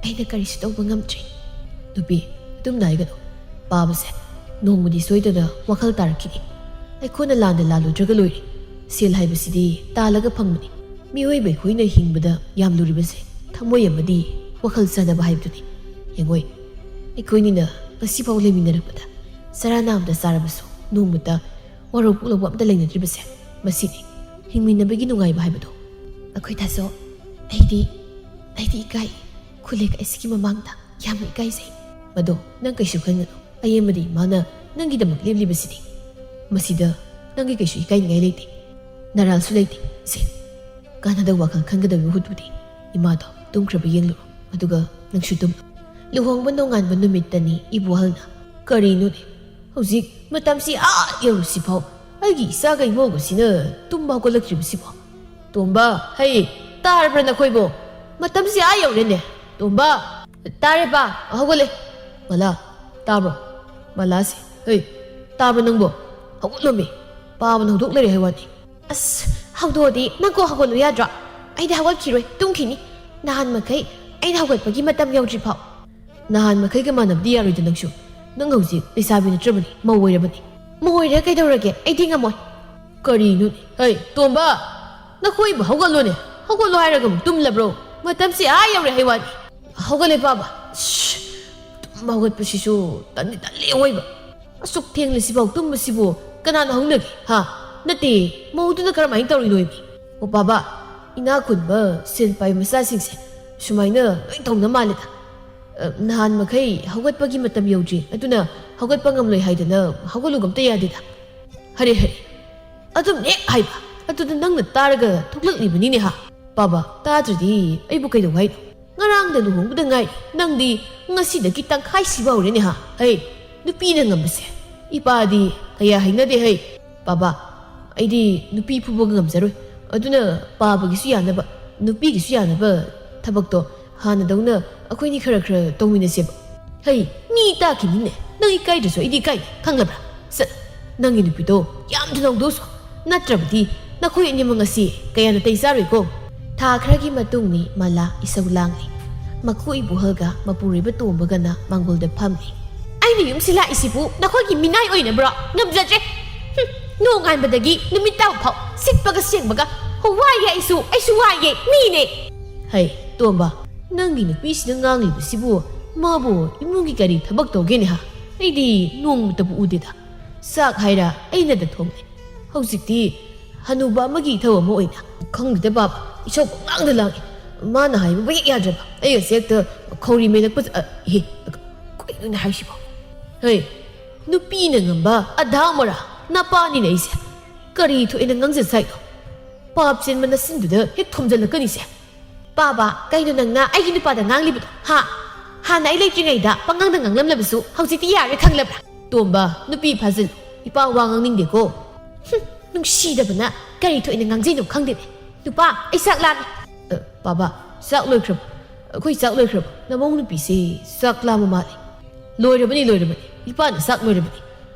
ꯑꯩꯅ ꯀꯔꯤꯁꯨ ꯇꯧꯕ ꯉꯝꯗ꯭ꯔꯦ꯫ ꯅꯨꯄꯤ, ꯑꯗꯨꯝꯅ ꯍꯥꯏꯒꯅꯨ꯫ ꯄꯥꯕꯁꯦ ꯅꯣꯡꯃꯗꯤ ꯁꯣꯏꯗꯅ ꯋꯥꯈꯜ ꯇꯥꯔꯛꯈꯤꯅꯤ꯫ ꯑꯩꯈꯣꯏꯅ ꯂꯥꯟꯗ ꯂꯥꯜꯂꯨꯗ꯭ꯔꯒ ꯂꯣꯏꯔꯦ꯫ ꯁꯦꯜ ꯍꯥꯏꯕꯁꯤꯗꯤ ꯇꯥꯜꯂꯒ ꯐꯪꯕꯅꯤ꯫ ꯃꯤꯑꯣꯏꯕ ꯑꯩꯈꯣꯏꯅ ꯍꯤꯡꯕꯗ ꯌꯥꯝ ꯂꯨꯔꯤꯕꯁꯦ ꯊꯃꯣꯏ ꯑꯃꯗꯤ ꯋꯥꯈꯜ ꯆꯥꯟꯅꯕ ꯍꯥꯏꯕꯗꯨꯅꯤ꯫ ꯌꯦꯡꯉꯣꯏ, ꯑꯩꯈꯣꯏꯅꯤꯅ ꯉꯁꯤꯐꯥꯎ ꯂꯩꯃꯤꯟꯅꯔꯛꯄꯗ ꯆꯔꯥ ꯅꯥꯝꯗ ꯆꯥꯔꯕꯁꯨ ꯅꯣꯡꯃꯇ ꯋꯥꯔꯧ ꯄꯨꯛꯂꯧꯕ ꯑꯝꯇ ꯂꯩꯅꯗ꯭ꯔꯤꯕꯁꯦ ꯃꯁꯤꯅꯤ ꯍꯤꯡꯃꯤꯟꯅꯕꯒꯤ ꯅꯨꯡꯉꯥꯏꯕ ꯍꯥꯏꯕꯗꯣ꯫ ꯑꯩꯈꯣꯏ ꯊꯥꯁꯣ, ꯑꯩꯗꯤ, ꯑꯩꯗꯤ ꯏꯀꯥꯏ꯫ ꯈꯨꯂꯦꯛ ꯑꯁꯤꯒꯤ ꯃꯃꯥꯡꯗ ꯌꯥꯝꯅ ꯏꯀꯥꯏꯖꯩ꯫ ꯃꯗꯣ ꯅꯪ ꯀꯩꯁꯨ ꯈꯟꯒꯅꯨ꯫ ꯑꯩ ꯑꯃꯗꯤ ꯏꯃꯥꯅ ꯅꯪꯒꯤꯗꯃꯛ ꯂꯦꯞꯂꯤꯕꯁꯤꯗꯤ꯫ ꯃꯁꯤꯗ ꯅꯪꯒꯤ ꯀꯩꯁꯨ ꯏꯀꯥꯏꯅꯤꯡꯉꯥꯏ ꯂꯩꯇꯦ꯫ ꯅꯔꯥꯜꯁꯨ ꯂꯩꯇꯦ꯫ ꯁꯦ, ꯀꯥꯟꯅꯗꯕ ꯋꯥꯈꯜ ꯈꯟꯒꯗꯕꯒꯤ ꯃꯍꯨꯠꯄꯨꯗꯤ ꯏꯃꯥꯗꯣ ꯇꯨꯝꯈ꯭ꯔꯕ ꯌꯦꯡꯂꯨꯔꯣ꯫ ꯑꯗꯨꯒ ꯅꯪꯁꯨ ꯇꯨꯝ꯫ ꯂꯨꯍꯣꯡꯕ ꯅꯣꯡꯉꯥꯟꯕ ꯅꯨꯃꯤꯠꯇꯅꯤ ꯏꯕꯨꯍꯜꯅ꯫ ꯀꯔꯤꯅꯣꯅꯦ? ꯍꯧꯖꯤꯛ ꯃꯇꯝꯁꯤ ꯑꯥ ꯌꯧꯔꯁꯤꯐꯥꯎ ꯑꯩꯒꯤ ꯏꯆꯥꯒ ꯏꯃꯧꯒꯁꯤꯅ ꯇꯨꯝꯕ ꯍꯧꯒꯠꯂꯛꯇ꯭ꯔꯤꯕꯁꯤꯕꯣ? ꯇꯣꯝꯕ, ꯍꯩ, ꯇꯥꯔꯕ꯭ꯔꯥ ꯅꯈꯣꯏꯕꯣ? ꯃꯇꯝꯁꯤ ꯑꯥ ꯌꯧꯔꯦꯅꯦ꯫ ꯇꯣꯝꯕ, ꯇꯥꯔꯦ ꯄꯥ, ꯍꯧꯒꯠꯂꯦ꯫ ꯃꯂꯥ, ꯇꯥꯕ꯭ꯔꯣ? ꯃꯂꯥꯁꯦ, ꯍꯩ, ꯇꯥꯕ꯭ꯔꯣ ꯅꯪꯕꯣ? ꯍꯧꯒꯠꯂꯣꯃꯤ꯫ ꯄꯥꯕꯅ ꯍꯧꯗꯣꯛ ꯂꯩꯔꯦ ꯍꯥꯏ ꯋꯥꯅꯤ꯫ ꯑꯁ, ꯍꯧꯗꯣꯛꯑꯗꯤ ꯅꯪ ꯀꯣꯛ ꯍꯧꯒꯠꯂꯨ ꯌꯥꯗ꯭ꯔꯣ? ꯑꯩꯗꯤ ꯍꯧꯒꯠꯈꯤꯔꯣꯏ, ꯇꯨꯝꯈꯤꯅꯤ꯫ ꯅꯍꯥꯟ ꯃꯈꯩ ꯑꯩꯅ ꯍꯧꯒꯠꯄꯒꯤ ꯃꯇꯝ ꯌꯧꯗ꯭ꯔꯤ ꯐꯥꯎ꯫ ꯅꯍꯥꯟ ꯃꯈꯩꯒ ꯃꯥꯟꯅꯕꯗꯤ ꯌꯥꯔꯣꯏꯗ ꯅꯪꯁꯨ꯫ ꯅꯪ ꯍꯧꯖꯤꯛ ꯂꯩꯁꯥꯕꯤ ꯅꯠꯇ꯭ꯔꯕꯅꯤ, ꯃꯧ ꯑꯣꯏꯔꯕꯅꯤ꯫ ꯃꯧ ꯑꯣꯏꯔꯦ ꯀꯩꯗꯧꯔꯒꯦ? ꯑꯩꯗꯤ ꯉꯝꯃꯣꯏ꯫ ꯀꯔꯤꯅꯣꯅꯦ? ꯍꯩ, ꯇꯣꯝꯕ! ꯅꯈꯣꯏꯕꯨ ꯍꯧꯒꯠꯂꯣꯅꯦ꯫ ꯍꯧꯒꯠꯂꯣ ꯍꯥꯏꯔꯒ ꯑꯃꯨꯛ ꯇꯨꯝꯂꯕ꯭ꯔꯣ? ꯃꯇꯝꯁꯤ ꯑꯥ ꯌꯧꯔꯦ ꯍꯥꯏ ꯋꯥꯅꯤ꯫ ꯍꯧꯒꯠꯂꯦ ꯄꯥꯕ꯫ ꯁ꯭ꯁ! ꯇꯨꯝꯕ ꯍꯧꯒꯠꯄꯁꯤꯁꯨ ꯇꯟꯗꯤ ꯇꯜꯂꯦ ꯑꯑꯣꯏꯕ꯫ ꯑꯁꯨꯛ ꯊꯦꯡꯂꯁꯤꯐꯥꯎ ꯇꯨꯝꯕꯁꯤꯕꯨ ꯀꯅꯥꯅ ꯍꯧꯅꯒꯦ? ꯍꯥ? ꯅꯠꯇꯦ, ꯃꯧꯗꯨꯅ ꯀꯔꯝꯍꯥꯏꯅ ꯇꯧꯔꯤꯅꯣ ꯍꯥꯏꯕꯅꯤ? ꯑꯣ ꯄꯥꯕ, ꯏꯅꯥꯛ ꯈꯨꯟꯕ, ꯁꯦꯜ ꯄꯥꯏꯕ ꯃꯆꯥꯁꯤꯡꯁꯦ ꯁꯨꯃꯥꯏꯅ ꯂꯣꯏ ꯇꯧꯅ ꯃꯥꯜꯂꯦꯗ꯫ ꯑ, ꯅꯍꯥꯟ ꯃꯈꯩ ꯍꯧꯒꯠꯄꯒꯤ ꯃꯇꯝ ꯌꯧꯗ꯭ꯔꯤ, ꯑꯗꯨꯅ ꯍꯧꯒꯠꯄ ꯉꯝꯂꯣꯏ ꯍꯥꯏꯗꯅ ꯍꯧꯒꯠꯂꯨꯒ ꯑꯝꯇ ꯌꯥꯗꯦꯗ꯫ ꯍꯔꯦ, ꯍꯔꯦ꯫ ꯑꯗꯨꯝ ꯍꯦꯛ ꯍꯥꯏꯕ, ꯑꯗꯨꯗ ꯅꯪꯅ ꯇꯥꯔꯒ ꯊꯣꯛꯂꯛꯂꯤꯕꯅꯤꯅꯦ ꯍꯥ? ꯄꯥꯕ, ꯇꯥꯗ꯭ꯔꯗꯤ ꯑꯩꯕꯨ ꯀꯩꯗꯧ ꯍꯥꯏꯅꯣ? ꯉꯔꯥꯡꯗ ꯂꯨꯍꯣꯡꯕꯗ ꯉꯥꯏꯔꯤ, ꯅꯪꯗꯤ ꯉꯁꯤꯗꯒꯤ ꯇꯪꯈꯥꯏ ꯁꯤꯕ ꯍꯧꯔꯦꯅꯦ ꯍꯥ? ꯍꯩ, ꯅꯨꯄꯤꯅ ꯉꯝꯕꯁꯦ ꯏꯄꯥꯗꯤ ꯀꯌꯥ ꯍꯩꯅꯗꯦ ꯍꯩ꯫ ꯄꯥꯕ, ꯑꯩꯗꯤ ꯅꯨꯄꯤ ꯐꯨꯕꯒ ꯉꯝꯖꯔꯣꯏ, ꯑꯗꯨꯅ ꯄꯥꯕꯒꯤꯁꯨ ꯌꯥꯅꯕ, ꯅꯨꯄꯤꯒꯤꯁꯨ ꯌꯥꯅꯕ ꯊꯕꯛꯇꯣ ꯍꯥꯟꯅꯗꯧꯅ ꯑꯩꯈꯣꯏꯅꯤ ꯈꯔ ꯈꯔ ꯇꯧꯃꯤꯟꯅꯁꯦꯕ꯫ ꯍꯩ, ꯃꯤ ꯇꯥꯈꯤꯅꯤꯅꯦ, ꯅꯪ ꯏꯀꯥꯏꯗ꯭ꯔꯁꯨ ꯑꯩꯗꯤ ꯏꯀꯥꯏ, ꯈꯪꯂꯕ꯭ꯔꯥ? ꯁꯠ, ꯅꯪꯒꯤ ꯅꯨꯄꯤꯗꯣ ꯌꯥꯝ ꯊꯨꯅ ꯍꯧꯗꯣꯛꯎꯁꯣ, ꯅꯠꯇ꯭ꯔꯕꯗꯤ ꯅꯈꯣꯏ ꯑꯅꯤꯃꯛ ꯉꯁꯤ ꯀꯌꯥꯅ ꯇꯩ ꯆꯥꯔꯣꯏꯀꯣ꯫ ꯊꯥ ꯈꯔꯒꯤ ꯃꯇꯨꯡꯅꯤ ꯃꯂꯥ ꯏꯁꯧ ꯂꯥꯡꯂꯤ꯫ ꯃꯈꯨ ꯏꯕꯣꯍꯜꯒ ꯃꯄꯨꯔꯣꯏꯕ ꯇꯣꯝꯕꯒꯅ ꯃꯥꯡꯒꯣꯜꯗ ꯐꯝꯂꯤ꯫ ꯑꯩꯅ ꯌꯨꯝꯁꯤ ꯂꯥꯛꯏꯁꯤꯕꯨ ꯅꯈꯣꯏꯒꯤ ꯃꯤꯅꯥꯏ ꯑꯣꯏꯅꯕ꯭ꯔꯣ? ꯉꯝꯖꯗ꯭ꯔꯦ꯫ ꯍꯨꯝ, ꯅꯣꯡꯉꯥꯟꯕꯗꯒꯤ ꯅꯨꯃꯤꯠ ꯇꯥꯕ ꯐꯥꯎ ꯁꯤꯠꯄꯒ ꯁꯦꯡꯕꯒ ꯋꯥꯏꯌꯦ꯫ ꯑꯩꯁꯨ, ꯑꯩꯁꯨ ꯋꯥꯏꯌꯦ, ꯃꯤꯅꯦ꯫ ꯍꯩ, ꯇꯣꯝꯕ, ꯅꯪꯒꯤ ꯅꯨꯄꯤꯁꯤꯅ ꯉꯥꯡꯂꯤꯕꯁꯤꯕꯨ ꯃꯥꯕꯨ ꯏꯃꯨꯡꯒꯤ ꯀꯔꯤ ꯊꯕꯛ ꯇꯧꯒꯦꯅꯦ ꯍꯥ? ꯑꯩꯗꯤ ꯅꯣꯡꯃꯇꯕꯨ ꯎꯗꯦꯗ꯫ ꯆꯥꯛ ꯍꯥꯏꯔ ꯑꯩꯅꯗ ꯊꯣꯡꯂꯦ꯫ ꯍꯧꯖꯤꯛꯇꯤ ꯍꯅꯨꯕ ꯑꯃꯒꯤ ꯏꯊꯧ ꯑꯃ ꯑꯣꯏꯅ꯫ ꯈꯪꯗꯦꯗ ꯕꯥꯕꯥ, ꯏꯁꯧ ꯄꯪꯂꯥꯡꯗ ꯂꯥꯡꯉꯤ꯫ ꯃꯥꯅ ꯍꯥꯏꯕꯕꯨ ꯍꯦꯛ ꯌꯥꯗ꯭ꯔꯕ꯫ ꯑꯩꯒꯁꯦ ꯍꯦꯛꯇ ꯈꯧꯔꯤ ꯃꯦꯜꯂꯛꯄ, ꯑ, ꯏꯍꯦ, ꯀꯩꯅꯣꯅꯦ ꯍꯥꯏꯁꯤꯕꯣ? ꯍꯩ, ꯅꯨꯄꯤꯅ ꯉꯝꯕ ꯑꯙꯥ ꯃꯣꯔꯥ ꯅꯄꯥꯅꯤꯅꯦ ꯑꯩꯁꯦ꯫ ꯀꯔꯤ ꯊꯣꯛꯑꯦꯅ ꯉꯥꯡꯖ ꯁꯥꯏꯅꯣ? ꯄꯥꯞ ꯆꯦꯟꯕ ꯅꯆꯤꯟꯗꯨꯗ ꯍꯦꯛ ꯊꯣꯝꯖꯤꯜꯂꯛꯀꯅꯤꯁꯦ꯫ ꯄꯥꯕ, ꯀꯩꯅꯣ ꯅꯪꯅ ꯑꯩꯒꯤ ꯅꯨꯄꯥꯗ ꯉꯥꯡꯂꯤꯕꯗꯣ, ꯍꯥ? ꯍꯥꯟꯅ ꯑꯩ ꯂꯩꯇ꯭ꯔꯤꯉꯩꯗ ꯄꯉꯥꯡꯗ ꯉꯥꯡꯂꯝꯂꯕꯁꯨ ꯍꯧꯖꯤꯛꯇꯤ ꯌꯥꯔꯦ ꯈꯪꯂꯕ꯭ꯔꯥ? ꯇꯣꯝꯕ, ꯅꯨꯄꯤ ꯐꯥꯖꯤꯜꯂꯨ꯫ ꯏꯄꯥ ꯋꯥ ꯉꯥꯡꯅꯤꯡꯗꯦꯀꯣ꯫ ꯍꯨꯝ, ꯅꯨꯡꯁꯤꯗꯕꯅ ꯀꯔꯤ ꯊꯣꯛꯑꯦꯅ ꯉꯥꯡꯖꯩꯅꯣ ꯈꯪꯗꯦꯅꯦ꯫ ꯅꯨꯄꯥ, ꯑꯩ ꯆꯥꯛ ꯂꯥꯝꯃꯦ꯫ ꯑ, ꯄꯥꯕ, ꯆꯥꯛ ꯂꯣꯏꯈ꯭ꯔꯕ? ꯑꯩꯈꯣꯏ ꯆꯥꯛ ꯂꯣꯏꯈ꯭ꯔꯕ? ꯅꯃꯧ ꯅꯨꯄꯤꯁꯦ ꯆꯥꯛ ꯂꯥꯝꯕ ꯃꯥꯜꯂꯦ꯫ ꯂꯣꯏꯔꯕꯅꯤ, ꯂꯣꯏꯔꯕꯅꯤ꯫ ꯏꯄꯥꯅ ꯆꯥꯛ ꯂꯣꯏꯔꯕꯅꯤ꯫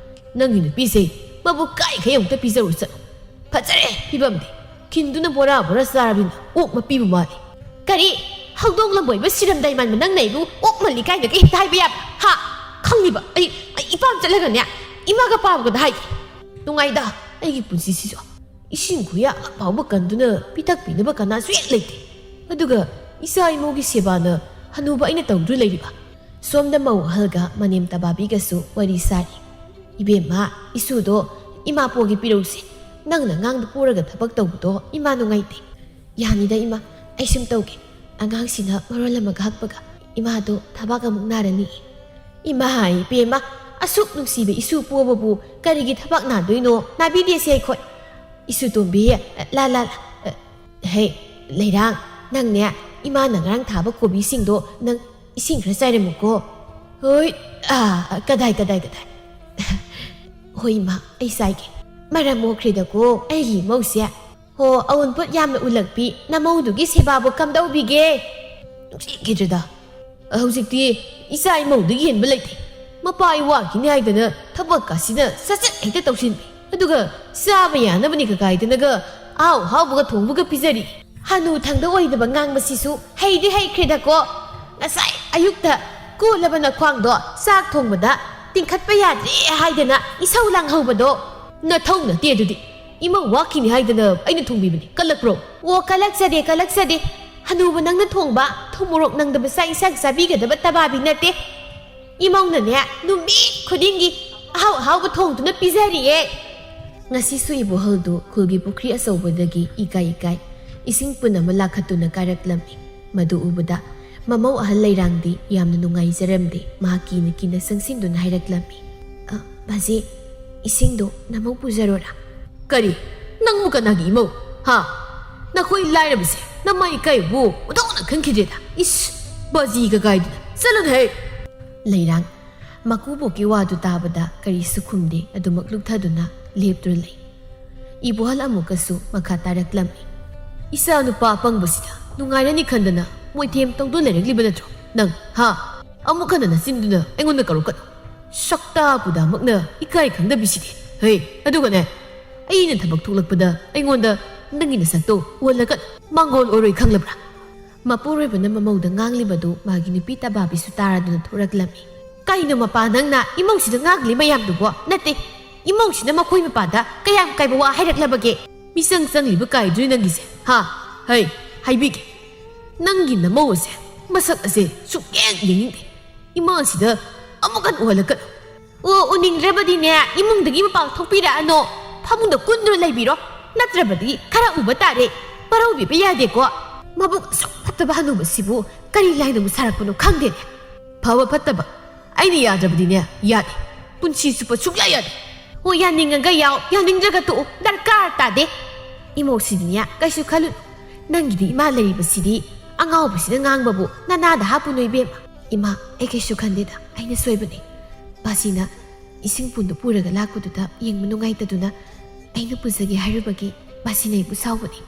ꯅꯪꯒꯤ ꯅꯨꯄꯤꯁꯦ ꯃꯕꯨꯛ ꯀꯥꯏꯈꯩ ꯑꯃꯨꯛꯇ ꯄꯤꯖꯔꯨ ꯆꯠꯂꯨ꯫ ꯐꯖꯔꯦ ꯐꯤꯕꯝꯗꯤ꯫ ꯈꯤꯟꯗꯨꯅ ꯕꯣꯔꯥ ꯕꯣꯔꯥ ꯆꯥꯔꯕꯅꯤꯅ ꯑꯣꯛ ꯃꯄꯤꯕꯨ ꯃꯥꯜꯂꯤ꯫ ꯀꯔꯤ? ꯍꯧꯗꯣꯡ ꯂꯝꯕꯣꯏꯕ ꯁꯤꯔꯝꯗꯥꯏ ꯃꯥꯟꯕ ꯅꯪꯅ ꯑꯩꯕꯨ ꯑꯣꯛ ꯃꯜꯂꯤ ꯀꯥꯏꯅꯒ ꯍꯦꯛꯇ ꯍꯥꯏꯕ ꯌꯥꯕ꯭ꯔꯥ? ꯍꯥ? ꯈꯪꯂꯤꯕ? ꯑꯩ, ꯑꯩ ꯏꯄꯥꯝ ꯆꯠꯂꯒꯅꯦ, ꯏꯃꯥꯒ ꯄꯥꯕꯒꯗ ꯍꯥꯏꯒꯦ꯫ ꯅꯨꯡꯉꯥꯏꯗ ꯑꯩꯒꯤ ꯄꯨꯟꯁꯤꯁꯤꯁꯨ꯫ ꯏꯁꯤꯡ ꯈꯨꯌꯥ ꯑꯃ ꯐꯥꯎꯕ ꯀꯟꯗꯨꯅ ꯄꯤꯊꯛꯄꯤꯅꯕ ꯀꯅꯥꯁꯨ ꯍꯦꯛ ꯂꯩꯇꯦ꯫ ꯑꯗꯨꯒ ꯏꯆꯥ ꯏꯃꯧꯒꯤ ꯁꯦꯕꯥꯅ ꯍꯅꯨꯕ ꯑꯩꯅ ꯇꯧꯗꯨꯅ ꯂꯩꯔꯤꯕ꯫ ꯁꯣꯝꯗ ꯃꯧ ꯑꯍꯜꯒ ꯃꯅꯦꯝ ꯇꯕꯥꯕꯤꯒꯁꯨ ꯋꯥꯔꯤ ꯁꯥꯔꯤ꯫ "ꯏꯕꯦꯝꯃ, ꯏꯁꯨꯗꯣ ꯏꯃꯥ ꯄꯣꯒꯦ ꯄꯤꯔꯧꯁꯦ꯫ ꯅꯪꯅ ꯑꯉꯥꯡꯗꯣ ꯄꯣꯔꯒ ꯊꯕꯛ ꯇꯧꯕꯗꯣ ꯏꯃꯥ ꯅꯨꯡꯉꯥꯏꯇꯦ꯫" "ꯌꯥꯅꯤꯗ ꯏꯃꯥ, ꯑꯩ ꯁꯨꯝ ꯇꯧꯒꯦ꯫ ꯑꯉꯥꯡꯁꯤꯅ ꯃꯔꯣꯜ ꯑꯃ ꯒꯍꯛꯄꯒ ꯏꯃꯥꯗꯣ ꯊꯕꯥꯛ ꯑꯃꯨꯛ ꯅꯥꯔꯅꯤ꯫" "ꯏꯃꯥ ꯏꯕꯦꯝꯃ, ꯑꯁꯨꯛ ꯅꯨꯡꯁꯤꯕ ꯏꯁꯨ ꯄꯣꯕꯕꯨ ꯀꯔꯤꯒꯤ ꯊꯕꯥꯛ ꯅꯥꯗꯣꯏꯅꯣ? ꯅꯥꯕꯤꯗꯦꯁꯦ ꯑꯩꯈꯣꯏ꯫" "ꯏꯁꯨ ꯇꯣꯝꯕꯤ, ꯂꯥ, ꯂꯥ, ꯂꯥ, ꯍꯦ, ꯂꯩꯔꯥꯡ, ꯅꯪꯅꯦ ꯏꯃꯥꯅ ꯉꯔꯥꯡ ꯊꯥꯕ ꯀꯣꯕꯤꯁꯤꯡꯗꯣ ꯅꯪ ꯏꯁꯤꯡ ꯈꯔ ꯆꯥꯏꯔꯝꯃꯨꯀꯣ꯫" "ꯍꯣꯏ, ꯑꯥ, ꯀꯗꯥꯏ, ꯀꯗꯥꯏ, ꯀꯗꯥꯏ?" "ꯍꯣꯏ ꯏꯃꯥ, ꯑꯩ ꯆꯥꯏꯒꯦ꯫ ꯃꯔꯝ ꯃꯣꯛꯈ꯭ꯔꯦꯗꯀꯣ ꯑꯩꯒꯤ ꯏꯃꯧꯁꯦ꯫ ꯍꯣ, ꯑꯎꯟꯄꯣꯠ ꯌꯥꯝꯅ ꯎꯂꯛꯄꯤ ꯅꯃꯧꯗꯨꯒꯤ ꯁꯦꯕꯥꯕꯨ ꯀꯝꯗꯧꯕꯤꯒꯦ?" ꯅꯨꯡꯁꯤꯈꯤꯗ꯭ꯔꯗ꯫ ꯍꯧꯖꯤꯛꯇꯤ ꯏꯆꯥ ꯏꯃꯧꯗꯒꯤ ꯍꯦꯟꯕ ꯂꯩꯇꯦ꯫ ꯃꯄꯥ ꯏꯋꯥꯒꯤꯅꯤ ꯍꯥꯏꯗꯅ ꯊꯕꯛꯀꯁꯤꯅ ꯁꯠ ꯁꯠ ꯍꯦꯛꯇ ꯇꯧꯁꯤꯟꯕꯤ꯫ ꯑꯗꯨꯒ ꯆꯥꯕ ꯌꯥꯅꯕꯅꯤ ꯀꯀꯥꯏꯗꯅꯒ ꯑꯍꯥꯎ ꯑꯍꯥꯎꯕꯒ ꯊꯣꯡꯕꯒ ꯄꯤꯖꯔꯤ꯫ ꯍꯅꯨ ꯊꯪꯗ ꯑꯣꯏꯗꯕ ꯉꯥꯡꯕꯁꯤꯁꯨ ꯍꯩꯗꯤ ꯍꯩꯈ꯭ꯔꯦꯗꯀꯣ꯫ ꯉꯁꯥꯏ ꯑꯌꯨꯛꯇ ꯀꯣꯜꯂꯕ ꯅꯈ꯭ꯋꯥꯡꯗꯣ ꯆꯥꯛ ꯊꯣꯡꯕꯗ ꯇꯤꯡꯈꯠꯄ ꯌꯥꯗ꯭ꯔꯦ ꯍꯥꯏꯗꯅ ꯏꯁꯧ ꯂꯥꯡꯍꯧꯕꯗꯣ ꯅꯊꯧ ꯅꯠꯇꯦ ꯑꯗꯨꯗꯤ꯫ ꯏꯃꯧ ꯋꯥꯈꯤꯅꯤ ꯍꯥꯏꯗꯅ ꯑꯩꯅ ꯊꯣꯡꯕꯤꯕꯅꯤ꯫ ꯀꯜꯂꯛꯄ꯭ꯔꯣ? ꯑꯣ, ꯀꯜꯂꯛꯆꯗꯦ, ꯀꯜꯂꯛꯆꯗꯦ꯫ ꯍꯅꯨꯕ ꯅꯪꯅ ꯊꯣꯡꯕ ꯊꯨꯝ ꯃꯣꯔꯣꯛ ꯅꯪꯗꯕ ꯆꯥꯛ ꯏꯟꯁꯥꯡ ꯆꯥꯕꯤꯒꯗꯕ ꯇꯕꯥꯕꯤ ꯅꯠꯇꯦ꯫ ꯏꯃꯧꯅꯅꯦ, ꯅꯨꯃꯤꯠ ꯈꯨꯗꯤꯡꯒꯤ ꯑꯍꯥꯎ ꯑꯍꯥꯎꯕ ꯊꯣꯡꯗꯨꯅ ꯄꯤꯖꯔꯤꯌꯦ꯫ ꯉꯁꯤꯁꯨ ꯏꯕꯣꯍꯜꯗꯨ ꯈꯨꯜꯒꯤ ꯄꯨꯈ꯭ꯔꯤ ꯑꯆꯧꯕꯗꯒꯤ ꯏꯀꯥꯏ ꯏꯀꯥꯏ ꯏꯁꯤꯡ ꯄꯨꯟ ꯑꯃ ꯂꯥꯈꯠꯇꯨꯅ ꯀꯥꯔꯛꯂꯝꯃꯤ꯫ ꯃꯗꯨ ꯎꯕꯗ ꯃꯃꯧ ꯑꯍꯜ ꯂꯩꯔꯥꯡꯗꯤ ꯌꯥꯝꯅ ꯅꯨꯡꯉꯥꯏꯖꯔꯝꯗꯦ꯫ ꯃꯍꯥꯛ ꯀꯤꯅ ꯀꯤꯅ ꯆꯪꯁꯤꯟꯗꯨꯅ ꯍꯥꯏꯔꯛꯂꯝꯃꯤ, "ꯑ, ꯕꯥꯖꯤ, ꯏꯁꯤꯡꯗꯣ ꯅꯃꯧ ꯄꯨꯖꯔꯣꯔꯥ?" "ꯀꯔꯤ? ꯅꯪꯕꯨ ꯀꯅꯥꯒꯤ ꯏꯃꯧ? ꯍꯥ? ꯅꯈꯣꯏ ꯂꯥꯏꯔꯕꯁꯦ ꯅꯃꯥꯏ ꯏꯀꯥꯏꯕꯨ ꯑꯣꯟꯊꯣꯛꯅ ꯈꯪꯈꯤꯗ꯭ꯔꯦꯗ꯫ ꯏꯁ, ꯕꯥꯖꯤ ꯀꯀꯥꯏꯗꯨꯅ꯫ ꯆꯠꯂꯨꯅꯦꯍꯦ!" ꯂꯩꯔꯥꯡ ꯃꯀꯨꯕꯣꯛꯀꯤ ꯋꯥꯗꯨ ꯇꯥꯕꯗ ꯀꯔꯤꯁꯨ ꯈꯨꯝꯗꯦ, ꯑꯗꯨꯃꯛ ꯂꯨꯞꯊꯗꯨꯅ ꯂꯦꯞꯇꯨꯅ ꯂꯩ꯫ ꯏꯕꯣꯍꯜ ꯑꯃꯨꯛꯀꯁꯨ ꯃꯈꯥ ꯇꯥꯔꯛꯂꯝꯃꯤ, "ꯏꯆꯥ ꯅꯨꯄꯥ ꯑꯄꯪꯕꯁꯤꯗ ꯅꯨꯡꯉꯥꯏꯔꯅꯤ ꯈꯟꯗꯅ ꯃꯣꯏꯊꯦꯝ ꯇꯧꯗꯨꯅ ꯂꯩꯔꯛꯂꯤꯕ ꯅꯠꯇ꯭ꯔꯣ ꯅꯪ, ꯍꯥ? ꯑꯃꯨꯛ ꯍꯟꯅ ꯅꯆꯤꯟꯗꯨꯅ ꯑꯩꯉꯣꯟꯗ ꯀꯧꯔꯛꯀꯅꯨ꯫ ꯁꯛꯇꯥ ꯄꯨꯗꯥꯃꯛꯅ ꯏꯀꯥꯏ ꯈꯪꯗꯕꯤꯁꯤꯗꯤ꯫ ꯍꯦ, ꯑꯗꯨꯒꯅꯦ, ꯑꯩꯅ ꯊꯕꯛ ꯊꯣꯛꯂꯛꯄꯗ ꯑꯩꯉꯣꯟꯗ ꯅꯪꯒꯤ ꯅꯁꯛꯇꯣ ꯎꯍꯜꯂꯛꯀꯅꯨ꯫ ꯃꯥꯡꯒꯣꯜ ꯑꯣꯏꯔꯣꯏ, ꯈꯪꯂꯕ꯭ꯔꯥ?" ꯃꯄꯨꯔꯣꯏꯕꯅ ꯃꯃꯧꯗ ꯉꯥꯡꯂꯤꯕꯗꯨ ꯃꯥꯒꯤ ꯅꯨꯄꯤ ꯇꯕꯥꯕꯤꯁꯨ ꯇꯥꯔꯗꯨꯅ ꯊꯣꯔꯛꯂꯝꯃꯤ꯫ "ꯀꯩꯅꯣ ꯃꯄꯥ, ꯅꯪꯅ ꯏꯃꯧꯁꯤꯗ ꯉꯥꯡꯂꯤ ꯃꯌꯥꯝꯗꯨꯕꯣ? ꯅꯠꯇꯦ, ꯏꯃꯧꯁꯤꯅ ꯃꯈꯣꯏ ꯃꯄꯥꯗ ꯀꯌꯥꯝ ꯀꯥꯏꯕ ꯋꯥ ꯍꯥꯏꯔꯛꯂꯕꯒꯦ? ꯃꯤꯆꯪ ꯆꯪꯂꯤꯕ ꯀꯥꯏꯗꯨꯅꯤ ꯅꯪꯒꯤꯁꯦ, ꯍꯥ? ꯍꯩ, ꯍꯥꯏꯕꯤꯒꯦ꯫ ꯅꯪꯒꯤ ꯅꯃꯧ ꯑꯁꯦ ꯃꯁꯛ ꯑꯁꯦ ꯁꯨꯛꯌꯦꯡ ꯌꯦꯡꯅꯤꯡꯗꯦ꯫ ꯏꯃꯥꯁꯤꯗ ꯑꯃꯨꯛ ꯍꯟꯅ ꯎꯍꯜꯂꯛꯀꯅꯨ꯫ ꯑꯣ, ꯎꯅꯤꯡꯗ꯭ꯔꯕꯗꯤꯅꯦ, ꯏꯃꯨꯡꯗꯒꯤ ꯃꯄꯥꯟ ꯊꯣꯛꯄꯤꯔꯛꯑꯅꯣ꯫ ꯐꯃꯨꯡꯗ ꯀꯨꯟꯗꯨꯅ ꯂꯩꯕꯤꯔꯣ꯫ ꯅꯠꯇ꯭ꯔꯕꯗꯤ ꯈꯔ ꯎꯕ ꯇꯥꯔꯦ꯫ ꯋꯥꯔꯧꯕꯤꯕ ꯌꯥꯗꯦꯀꯣ꯫ ꯃꯕꯨꯛ ꯑꯁꯨꯛ ꯐꯠꯇꯕ ꯍꯅꯨꯕꯁꯤꯕꯨ ꯀꯔꯤ ꯂꯥꯏꯅꯕꯨ ꯁꯥꯔꯛꯄꯅꯣ ꯈꯪꯗꯦꯅꯦ꯫ ꯐꯕ ꯐꯠꯇꯕ ꯑꯩꯅ ꯌꯥꯗ꯭ꯔꯕꯗꯤꯅꯦ, ꯌꯥꯗꯦ꯫ ꯄꯨꯟꯁꯤ ꯆꯨꯞꯄ ꯁꯨꯛꯌꯥ ꯌꯥꯗꯦ꯫ ꯍꯣ, ꯌꯥꯅꯤꯡꯉꯒ ꯌꯥꯎ, ꯌꯥꯅꯤꯡꯗ꯭ꯔꯒ ꯇꯣꯛꯎ, ꯗꯔꯀꯥꯔ ꯇꯥꯗꯦ꯫ ꯏꯃꯧꯁꯤꯗꯤꯅꯦ, ꯀꯩꯁꯨ ꯈꯜꯂꯨꯅꯨ꯫ ꯅꯪꯒꯤꯗꯤ ꯏꯃꯥ ꯂꯩꯔꯤꯕꯁꯤꯗꯤ ꯑꯉꯥꯎꯕꯁꯤꯅ ꯉꯥꯡꯕꯕꯨ ꯅꯅꯥꯗ ꯍꯥꯞꯄꯨꯅꯨ, ꯏꯕꯦꯝꯃ꯫ ꯏꯃꯥ, ꯑꯩ ꯀꯩꯁꯨ ꯈꯟꯗꯦꯗ, ꯑꯩꯅ ꯁꯣꯏꯕꯅꯤ꯫ ꯕꯥꯁꯤꯅ ꯏꯁꯤꯡ ꯄꯨꯟꯗꯨ ꯄꯨꯔꯒ ꯂꯥꯛꯄꯗꯨꯗ ꯌꯦꯡꯕ ꯅꯨꯡꯉꯥꯏꯇꯗꯨꯅ ꯑꯩꯅ ꯄꯨꯖꯒꯦ ꯍꯥꯏꯔꯨꯕꯒꯤ ꯕꯥꯁꯤꯅ ꯑꯩꯕꯨ ꯁꯥꯎꯕꯅꯤ꯫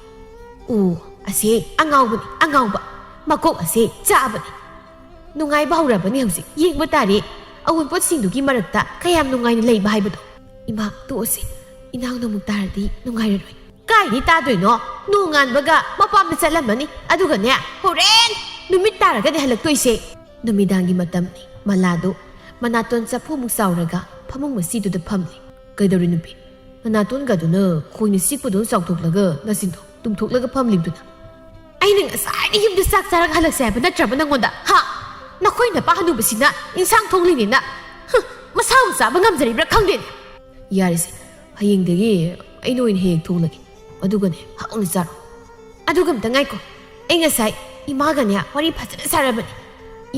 ꯑꯣ, ꯑꯁꯦ ꯑꯉꯥꯎꯕꯅꯤ, ꯑꯉꯥꯎꯕ꯫ ꯃꯀꯣꯛ ꯑꯁꯦ ꯆꯥꯕꯅꯤ꯫ ꯅꯨꯡꯉꯥꯏꯕ ꯍꯧꯔꯕꯅꯤ ꯍꯧꯖꯤꯛ꯫ ꯌꯦꯡꯕ ꯇꯥꯔꯦ꯫ ꯑꯋꯨꯟꯄꯣꯠꯁꯤꯡꯗꯨꯒꯤ ꯃꯔꯛꯇ ꯀꯌꯥꯝ ꯅꯨꯡꯉꯥꯏꯅ ꯂꯩꯕ ꯍꯥꯏꯕꯗꯣ꯫ ꯏꯃꯥ, ꯇꯣꯛꯑꯁꯤ꯫ ꯏꯅꯥꯎꯅ ꯑꯃꯨꯛ ꯇꯥꯔꯗꯤ ꯅꯨꯡꯉꯥꯏꯔꯔꯣꯏ꯫ ꯀꯥꯏꯗꯩ ꯇꯥꯗꯣꯏꯅꯣ? ꯅꯣꯡꯉꯥꯟꯕꯒ ꯃꯄꯥꯝꯗ ꯆꯠꯂꯝꯃꯅꯤ, ꯑꯗꯨꯒꯅꯦ, ꯍꯣꯔꯦꯟ ꯅꯨꯃꯤꯠ ꯇꯥꯔꯒꯗꯤ ꯍꯜꯂꯛꯇꯣꯏꯁꯦ꯫ ꯅꯨꯃꯤꯗꯥꯡꯒꯤ ꯃꯇꯝꯅꯤ꯫ ꯃꯂꯥꯗꯣ ꯃꯅꯥꯇꯣꯟ ꯆꯐꯨꯃꯨꯛ ꯆꯥꯎꯔꯒ ꯐꯃꯨꯡ ꯃꯆꯤꯗꯨꯗ ꯐꯝꯂꯤ꯫ "ꯀꯩꯗꯧꯔꯦ ꯅꯨꯄꯤ? ꯅꯅꯥꯇꯣꯟꯒꯗꯨꯅ ꯈꯣꯏꯅ ꯆꯤꯛꯄꯗꯧꯅ ꯆꯥꯎꯊꯣꯛꯂꯒ ꯅꯆꯤꯟꯗꯣ ꯇꯨꯝꯊꯣꯛꯂꯒ ꯐꯝꯂꯤꯕꯗꯨꯅ?" "ꯑꯩꯅ ꯉꯁꯥꯏꯅ ꯌꯨꯝꯗ ꯆꯥꯛ ꯆꯥꯔꯒ ꯍꯜꯂꯛꯁꯦ ꯍꯥꯏꯕ ꯅꯠꯇ꯭ꯔꯕ ꯅꯪꯉꯣꯟꯗ? ꯍꯥ? ꯅꯈꯣꯏ ꯅꯄꯥ ꯍꯅꯨꯕꯁꯤꯅ ꯏꯟꯁꯥꯡ ꯊꯣꯡꯂꯤꯅꯦꯅ, ꯍꯨꯝ, ꯃꯁꯥꯕꯨ ꯆꯥꯕ ꯉꯝꯖꯔꯤꯕ꯭ꯔꯥ ꯈꯪꯗꯦꯅꯦ꯫" "ꯌꯥꯔꯦꯁꯦ, ꯍꯌꯦꯡꯗꯒꯤ ꯑꯩꯅ ꯑꯣꯏꯅ ꯍꯦꯛ ꯍꯦꯛ ꯊꯣꯡꯂꯒꯦ, ꯑꯗꯨꯒꯅꯦ, ꯍꯥꯎꯅ ꯆꯥꯔꯣ꯫ ꯑꯗꯨꯒ ꯑꯝꯇ ꯉꯥꯏꯈꯣ, ꯑꯩ ꯉꯁꯥꯏ ꯏꯃꯥꯒꯅꯦ ꯋꯥꯔꯤ ꯐꯖꯅ ꯁꯥꯔꯕꯅꯤ꯫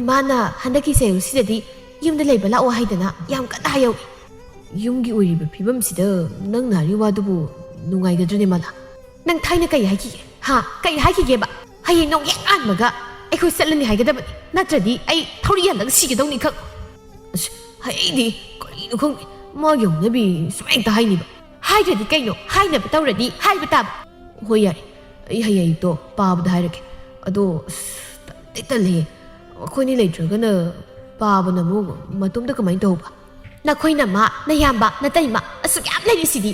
ꯏꯃꯥꯅ ꯍꯟꯗꯛꯀꯤ ꯆꯌꯣꯜꯁꯤꯗꯗꯤ ꯌꯨꯝꯗ ꯂꯩꯕ ꯂꯥꯛꯑꯣ ꯍꯥꯏꯗꯅ ꯌꯥꯝ ꯀꯟꯅ ꯍꯥꯏꯍꯧꯏ꯫ ꯌꯨꯝꯒꯤ ꯑꯣꯏꯔꯤꯕ ꯐꯤꯕꯝꯁꯤꯗ ꯅꯪꯅ ꯍꯥꯏꯔꯤ ꯋꯥꯗꯨꯕꯨ ꯅꯨꯡꯉꯥꯏꯒꯗ꯭ꯔꯅꯦ ꯃꯂꯥ?" "ꯅꯪ ꯊꯥꯏꯅ ꯀꯩ ꯍꯥꯏꯈꯤꯒꯦ? ꯍꯥ? ꯀꯩ ꯍꯥꯏꯈꯤꯒꯦꯕ? ꯍꯌꯦꯡ ꯅꯣꯡ ꯍꯦꯛ ꯉꯥꯟꯕꯒ ꯑꯩꯈꯣꯏ ꯆꯠꯂꯅꯤ ꯍꯥꯏꯒꯗꯕꯅꯤ, ꯅꯠꯇ꯭ꯔꯗꯤ ꯑꯩ ꯊꯧꯔꯤ ꯌꯥꯜꯂꯒ ꯁꯤꯒꯗꯧꯅꯤ ꯈꯪ-" "ꯑꯁ, ꯑꯩꯗꯤ ꯀꯔꯤꯅꯣ ꯈꯪꯗꯦ, ꯃꯥꯒꯤ ꯍꯧꯅꯕꯤ ꯁꯨꯃꯥꯏꯅ ꯍꯦꯛꯇ ꯍꯥꯏꯅꯤꯕ꯫" "ꯍꯥꯏꯗ꯭ꯔꯗꯤ ꯀꯩꯅꯣ? ꯍꯥꯏꯅꯕ ꯇꯧꯔꯗꯤ ꯍꯥꯏꯕ ꯇꯥꯕ꯫" "ꯍꯣꯏ, ꯌꯥꯔꯦ, ꯑꯩ ꯍꯌꯦꯡ ꯑꯌꯨꯛꯇꯣ ꯄꯥꯕꯗ ꯍꯥꯏꯔꯒꯦ꯫ ꯑꯗꯣ, ꯑꯁ, ꯇꯟꯗꯤ ꯇꯜꯂꯦ꯫ ꯑꯩꯈꯣꯏꯅꯤ ꯂꯩꯇ꯭ꯔꯒꯅ ꯄꯥꯕꯅ ꯑꯃꯨꯛ ꯃꯇꯣꯝꯇ ꯀꯃꯥꯏꯅ ꯇꯧꯕ?" "ꯅꯈꯣꯏ ꯅꯃꯥ, ꯅꯌꯥꯝꯕ, ꯅꯇꯩꯃ ꯑꯁꯨꯛ ꯌꯥꯝ ꯂꯩꯔꯤꯁꯤꯗꯤ꯫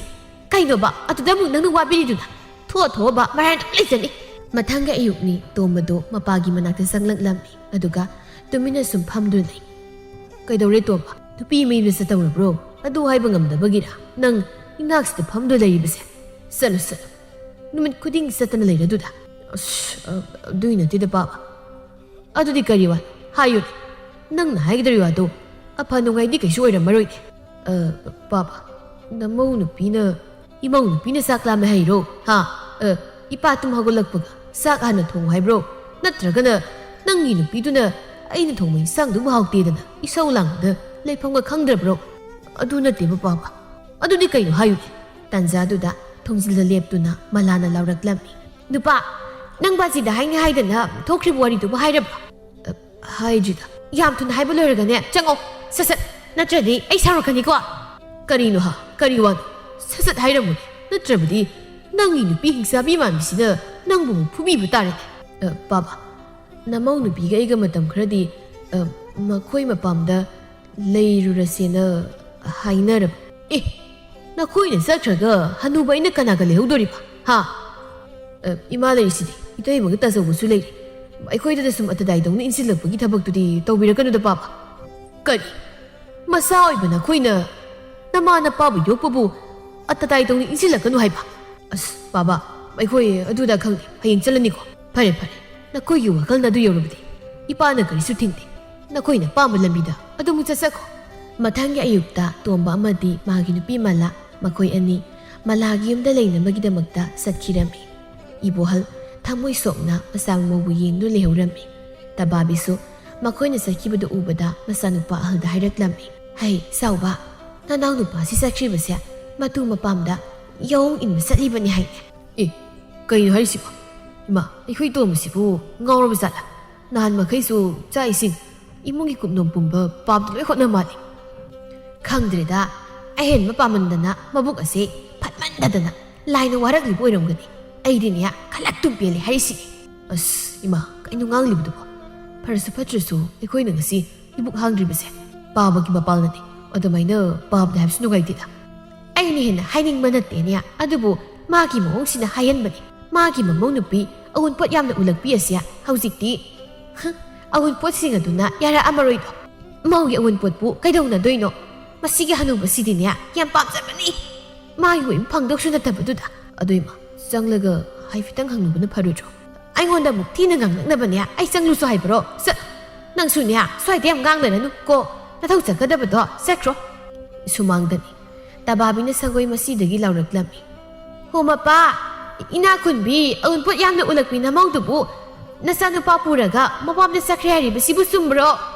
ꯀꯩꯅꯣꯕ ꯑꯗꯨꯗ ꯑꯃꯨꯛ ꯅꯪꯅ ꯋꯥꯕꯤꯔꯤꯗꯨꯅ? ꯊꯣꯛꯑ ꯊꯣꯛꯑꯕ ꯃꯔꯥꯏꯅ ꯑꯗꯨꯝ ꯂꯩꯖꯅꯤ꯫" ꯃꯊꯪꯒꯤ ꯑꯌꯨꯛꯅꯤ꯫ ꯇꯣꯝꯕꯗꯣ ꯃꯄꯥꯒꯤ ꯃꯅꯥꯛꯇ ꯆꯪꯂꯛꯂꯝꯃꯤ, ꯑꯗꯨꯒ ꯇꯨꯃꯤꯟꯅ ꯁꯨꯝ ꯐꯝꯗꯨꯅ ꯂꯩ꯫ "ꯀꯩꯗꯧꯔꯦ ꯇꯣꯝꯕ? ꯅꯨꯄꯤ ꯃꯌꯨꯝꯗ ꯆꯠꯇꯧꯔꯕ꯭ꯔꯣ? ꯑꯗꯨ ꯍꯥꯏꯕ ꯉꯝꯗꯕꯒꯤꯔ ꯅꯪ ꯏꯅꯥꯛꯁꯤꯗ ꯐꯝꯗꯨꯅ ꯂꯩꯔꯤꯕꯁꯦ? ꯆꯠꯂꯨ, ꯆꯠꯂꯨ꯫ ꯅꯨꯃꯤꯠ ꯈꯨꯗꯤꯡ ꯆꯠꯇꯅ ꯂꯩꯔꯗꯨꯗ?" "ꯑꯁ, ꯑ, ꯑꯗꯨꯏ ꯅꯠꯇꯦꯗ ꯄꯥꯕ꯫ ꯑꯗꯨꯗꯤ ꯀꯔꯤ ꯋꯥ? ꯍꯥꯏꯌꯨꯅꯦ꯫ ꯅꯪꯅ ꯍꯥꯏꯒꯗꯧꯔꯤ ꯋꯥꯗꯣ ꯑꯐ ꯅꯨꯡꯉꯥꯏꯗꯤ ꯀꯩꯁꯨ ꯑꯣꯏꯔꯝꯃꯔꯣꯏꯅꯦ꯫" "ꯑ, ꯄꯥꯕ, ꯅꯃꯧ ꯅꯨꯄꯤꯅ ꯏꯃꯧ ꯅꯨꯄꯤꯅ ꯆꯥꯛ ꯂꯥꯝꯃꯦ ꯍꯥꯏꯔꯣ? ꯍꯥ? ꯑ, ꯏꯄꯥ ꯇꯨꯝ ꯍꯧꯒꯠꯂꯛꯄꯒ ꯆꯥꯛ ꯍꯥꯟꯅ ꯊꯣꯡꯉꯨ ꯍꯥꯏꯕ꯭ꯔꯣ? ꯅꯠꯇ꯭ꯔꯒꯅ ꯅꯪꯒꯤ ꯅꯨꯄꯤꯗꯨꯅ ꯑꯩꯅ ꯊꯣꯡꯕ ꯏꯟꯁꯥꯡꯗꯨꯕꯨ ꯍꯥꯎꯇꯦꯗꯅ ꯏꯁꯧ ꯂꯥꯡꯕꯗ ꯂꯩꯐꯝꯒ ꯈꯪꯗ꯭ꯔꯕ꯭ꯔꯣ?" "ꯑꯗꯨ ꯅꯠꯇꯦꯕ ꯄꯥꯕ꯫" "ꯑꯗꯨꯗꯤ ꯀꯩꯅꯣ ꯍꯥꯏꯌꯨꯅꯦ?" ꯇꯥꯟꯖꯥꯗꯨꯗ ꯊꯣꯡꯖꯤꯜꯗ ꯂꯦꯞꯇꯨꯅ ꯃꯂꯥꯅ ꯂꯥꯎꯔꯛꯂꯝꯃꯤ꯫ "ꯅꯨꯄꯥ, ꯅꯪ ꯕꯥꯖꯤꯗ ꯍꯥꯏꯅꯤ ꯍꯥꯏꯗꯅ ꯊꯣꯛꯈ꯭ꯔꯤꯕ ꯋꯥꯔꯤꯗꯨꯕꯨ ꯍꯥꯏꯔꯕ꯭ꯔꯣ?" "ꯑ, ꯍꯥꯏꯗ꯭ꯔꯤꯗ꯫" "ꯌꯥꯝ ꯊꯨꯅ ꯍꯥꯏꯕ ꯂꯣꯏꯔꯒꯅꯦ ꯆꯪꯉꯣ, ꯁꯠ ꯁꯠ, ꯅꯠꯇ꯭ꯔꯗꯤ ꯑꯩ ꯁꯥꯎꯔꯛꯀꯅꯤꯀꯣ꯫" "ꯀꯔꯤꯅꯣ ꯍꯥ? ꯀꯔꯤ ꯋꯥꯅꯣ? ꯁꯠ ꯁꯠ ꯍꯥꯏꯔꯝꯃꯨꯅꯦ, ꯅꯠꯇ꯭ꯔꯕꯗꯤ ꯅꯪꯒꯤ ꯅꯨꯄꯤ ꯍꯤꯡꯆꯥꯕꯤ ꯃꯥꯟꯕꯤꯁꯤꯅ ꯅꯪꯕꯨ ꯑꯃꯨꯛ ꯐꯨꯕꯤꯕ ꯇꯥꯔꯦꯅꯦ꯫" "ꯑ, ꯄꯥꯕ, ꯅꯃꯧ ꯅꯨꯄꯤꯒ ꯑꯩꯒ ꯃꯇꯝ ꯈꯔꯗꯤ, ꯑ, ꯃꯈꯣꯏ ꯃꯄꯥꯝꯗ ꯂꯩꯔꯨꯔꯁꯦꯅ ꯍꯥꯏꯅꯔꯕ꯫ ꯑꯦ, ꯅꯈꯣꯏꯅ ꯆꯠꯈ꯭ꯔꯒ ꯍꯅꯨꯕ ꯑꯩꯅ ꯀꯅꯥꯒ ꯂꯩꯍꯧꯗꯣꯔꯤꯕ? ꯍꯥ? ꯑ, ꯏꯃꯥ ꯂꯩꯔꯤꯁꯤꯗꯤ, ꯏꯇꯩꯃꯒ ꯇꯥꯖꯧꯕꯁꯨ ꯂꯩꯔꯤ꯫ ꯑꯩꯈꯣꯏꯗꯗ ꯁꯨꯝ ꯑꯇꯗꯥꯏꯗꯧꯅ ꯏꯟꯁꯤꯜꯂꯛꯄꯒꯤ ꯊꯕꯛꯇꯨꯗꯤ ꯇꯧꯕꯤꯔꯛꯀꯅꯨꯗ, ꯄꯥꯕ꯫ ꯀꯔꯤ? ꯃꯆꯥ ꯑꯣꯏꯕ ꯅꯈꯣꯏꯅ ꯅꯃꯥ ꯅꯄꯥꯕꯨ ꯌꯣꯛꯄꯕꯨ ꯑꯇꯗꯥꯏꯗꯧꯅ ꯏꯟꯁꯤꯜꯂꯛꯀꯅꯨ ꯍꯥꯏꯕ? ꯑꯁ, ꯄꯥꯕ, ꯑꯩꯈꯣꯏ ꯑꯗꯨꯗ ꯈꯪꯗꯦ꯫ ꯍꯌꯦꯡ ꯆꯠꯂꯅꯤꯀꯣ꯫ ꯐꯔꯦ, ꯐꯔꯦ꯫ ꯅꯈꯣꯏꯒꯤ ꯋꯥꯈꯜꯅ ꯑꯗꯨ ꯌꯧꯔꯕꯗꯤ ꯏꯄꯥꯅ ꯀꯔꯤꯁꯨ ꯊꯤꯡꯗꯦ꯫ ꯅꯈꯣꯏꯅ ꯑꯄꯥꯝꯕ ꯂꯝꯕꯤꯗ ꯑꯗꯨꯝ ꯆꯠꯆꯈꯣ꯫ ꯃꯊꯪꯒꯤ ꯑꯌꯨꯛꯇ ꯇꯣꯝꯕ ꯑꯃꯗꯤ ꯃꯥꯒꯤ ꯅꯨꯄꯤ ꯃꯂꯥ, ꯃꯈꯣꯏ ꯑꯅꯤ ꯃꯂꯥꯒꯤ ꯌꯨꯝꯗ ꯂꯩꯅꯕꯒꯤꯗꯃꯛꯇ ꯆꯠꯈꯤꯔꯝꯃꯤ꯫ ꯏꯕꯣꯍꯜ ꯊꯃꯣꯏ ꯁꯣꯛꯅ ꯃꯆꯥ ꯃꯧꯕꯨ ꯌꯦꯡꯗꯨꯅ ꯂꯩꯍꯧꯔꯝꯃꯤ꯫ ꯇꯕꯥꯕꯤꯁꯨ ꯃꯈꯣꯏꯅ ꯆꯠꯈꯤꯕꯗꯨ ꯎꯕꯗ ꯃꯆꯥꯅꯨꯄꯥ ꯑꯍꯜꯗ ꯍꯥꯏꯔꯛꯂꯝꯃꯤ, "ꯍꯩ, ꯆꯥꯎꯕ, ꯅꯅꯥꯎ ꯅꯨꯄꯥꯁꯤ ꯆꯠꯈ꯭ꯔꯤꯕꯁꯦ ꯃꯇꯨ ꯃꯄꯥꯝꯗ ꯌꯥꯑꯣꯡ ꯏꯟꯕ ꯆꯠꯂꯤꯕꯅꯤ ꯍꯥꯏꯅꯦ꯫" ꯑꯦ, ꯀꯩꯅꯣ ꯍꯥꯏꯔꯤꯁꯤꯕꯣ? ꯏꯃꯥ, ꯑꯩꯈꯣꯏ ꯇꯣꯝꯕꯁꯤꯕꯨ ꯉꯥꯎꯔꯕ ꯖꯥꯠꯂꯥ? ꯅꯍꯥꯟ ꯃꯈꯩꯁꯨ ꯆꯥꯛ ꯏꯁꯤꯡ, ꯏꯃꯨꯡꯒꯤ ꯀꯨꯞꯅꯣꯝ ꯄꯨꯝꯕ ꯄꯥꯝꯗ ꯂꯣꯏ ꯍꯣꯠꯅ ꯃꯥꯜꯂꯦ꯫ ꯈꯪꯗ꯭ꯔꯦꯗ, ꯑꯍꯦꯟꯕ ꯄꯥꯝꯃꯟꯗꯅ ꯃꯕꯨꯛ ꯑꯁꯦ ꯐꯠꯃꯟꯗꯗꯅ ꯂꯥꯏꯅ ꯋꯥꯔꯛꯂꯤꯕ ꯑꯣꯏꯔꯝꯒꯅꯤ꯫ ꯑꯩꯗꯤꯅꯦ, ꯈꯂꯛꯇꯨꯝ ꯄꯦꯜꯂꯦ ꯍꯥꯏꯔꯤꯁꯤꯅꯤ꯫ ꯑꯁ, ꯏꯃꯥ, ꯀꯩꯅꯣ ꯉꯥꯡꯂꯤꯕꯗꯨꯕꯣ? ꯐꯔꯁꯨ ꯐꯠꯇ꯭ꯔꯁꯨ ꯑꯩꯈꯣꯏꯅ ꯉꯁꯤ ꯏꯕꯨꯛ ꯍꯥꯡꯗ꯭ꯔꯤꯕꯁꯦ ꯄꯥꯕꯒꯤ ꯃꯄꯥꯜꯅꯅꯤ꯫ ꯑꯗꯨꯃꯥꯏꯅ ꯄꯥꯕꯗ ꯍꯥꯏꯕꯁꯨ ꯅꯨꯡꯉꯥꯏꯇꯦꯗ꯫ ꯑꯩꯅ ꯍꯦꯟꯅ ꯍꯥꯏꯅꯤꯡꯕ ꯅꯠꯇꯦꯅꯦ, ꯑꯗꯨꯕꯨ ꯃꯥꯒꯤ ꯃꯑꯣꯡꯁꯤꯅ ꯍꯥꯏꯍꯟꯕꯅꯤ꯫ ꯃꯥꯒꯤ ꯃꯃꯧ ꯅꯨꯄꯤ ꯑꯋꯨꯟꯄꯣꯠ ꯌꯥꯝꯅ ꯎꯂꯛꯄꯤ ꯑꯁꯤ ꯍꯧꯖꯤꯛꯇꯤ, ꯍ, ꯑꯋꯨꯟꯄꯣꯠꯁꯤꯡ ꯑꯗꯨꯅ ꯌꯥꯔꯛꯑꯝꯃꯔꯣꯏꯗꯣ꯫ ꯃꯧꯒꯤ ꯑꯋꯨꯟꯄꯣꯠꯄꯨ ꯀꯩꯗꯧꯅꯗꯣꯏꯅꯣ? ꯃꯁꯤꯒꯤ ꯍꯅꯨꯕꯁꯤꯗꯤꯅꯦ, ꯌꯥꯝ ꯄꯥꯝꯖꯕꯅꯤ꯫ ꯃꯥꯒꯤ ꯑꯣꯏꯕ ꯐꯪꯗꯧꯁꯨ ꯅꯠꯇꯕꯗꯨꯗ꯫ ꯑꯗꯨ ꯏꯃꯥ, ꯆꯪꯂꯒ ꯍꯥꯏꯐꯦꯠꯇꯪ ꯍꯪꯂꯨꯕꯅ ꯐꯔꯣꯏꯗ꯭ꯔꯣ? ꯑꯩꯉꯣꯟꯗ ꯑꯃꯨꯛ ꯊꯤꯅ ꯉꯥꯡꯂꯛꯅꯕꯅꯦ꯫ ꯑꯩ ꯆꯪꯂꯨꯁꯨ ꯍꯥꯏꯕ꯭ꯔꯣ? ꯆꯠ-, ꯅꯪꯁꯨꯅꯦ, ꯁ꯭ꯋꯥꯏꯗ ꯌꯥꯝ ꯉꯥꯡꯅꯔꯅꯨ ꯀꯣ꯫ ꯅꯊꯧ ꯆꯠꯀꯗꯕꯗꯣ ꯆꯠꯈ꯭ꯔꯣ꯫ ꯁꯨꯃꯥꯡꯗꯅꯤ꯫ ꯇꯕꯥꯕꯤꯅ ꯁꯪꯒꯣꯏ ꯃꯁꯤꯗꯒꯤ ꯂꯥꯎꯔꯛꯂꯝꯃꯤ꯫ "ꯍꯣ ꯃꯄꯥ, ꯏꯅꯥꯛꯈꯨꯟꯕꯤ, ꯑꯎꯟꯄꯣꯠ ꯌꯥꯝꯅ ꯎꯂꯛꯄꯤ ꯅꯃꯧꯗꯨꯕꯨ ꯅꯆꯥꯅꯨꯄꯥ ꯄꯨꯔꯒ ꯃꯄꯥꯝꯗ ꯆꯠꯈ꯭ꯔꯦ ꯍꯥꯏꯔꯤꯕꯁꯤꯕꯨ ꯆꯨꯝꯕ꯭ꯔꯣ?"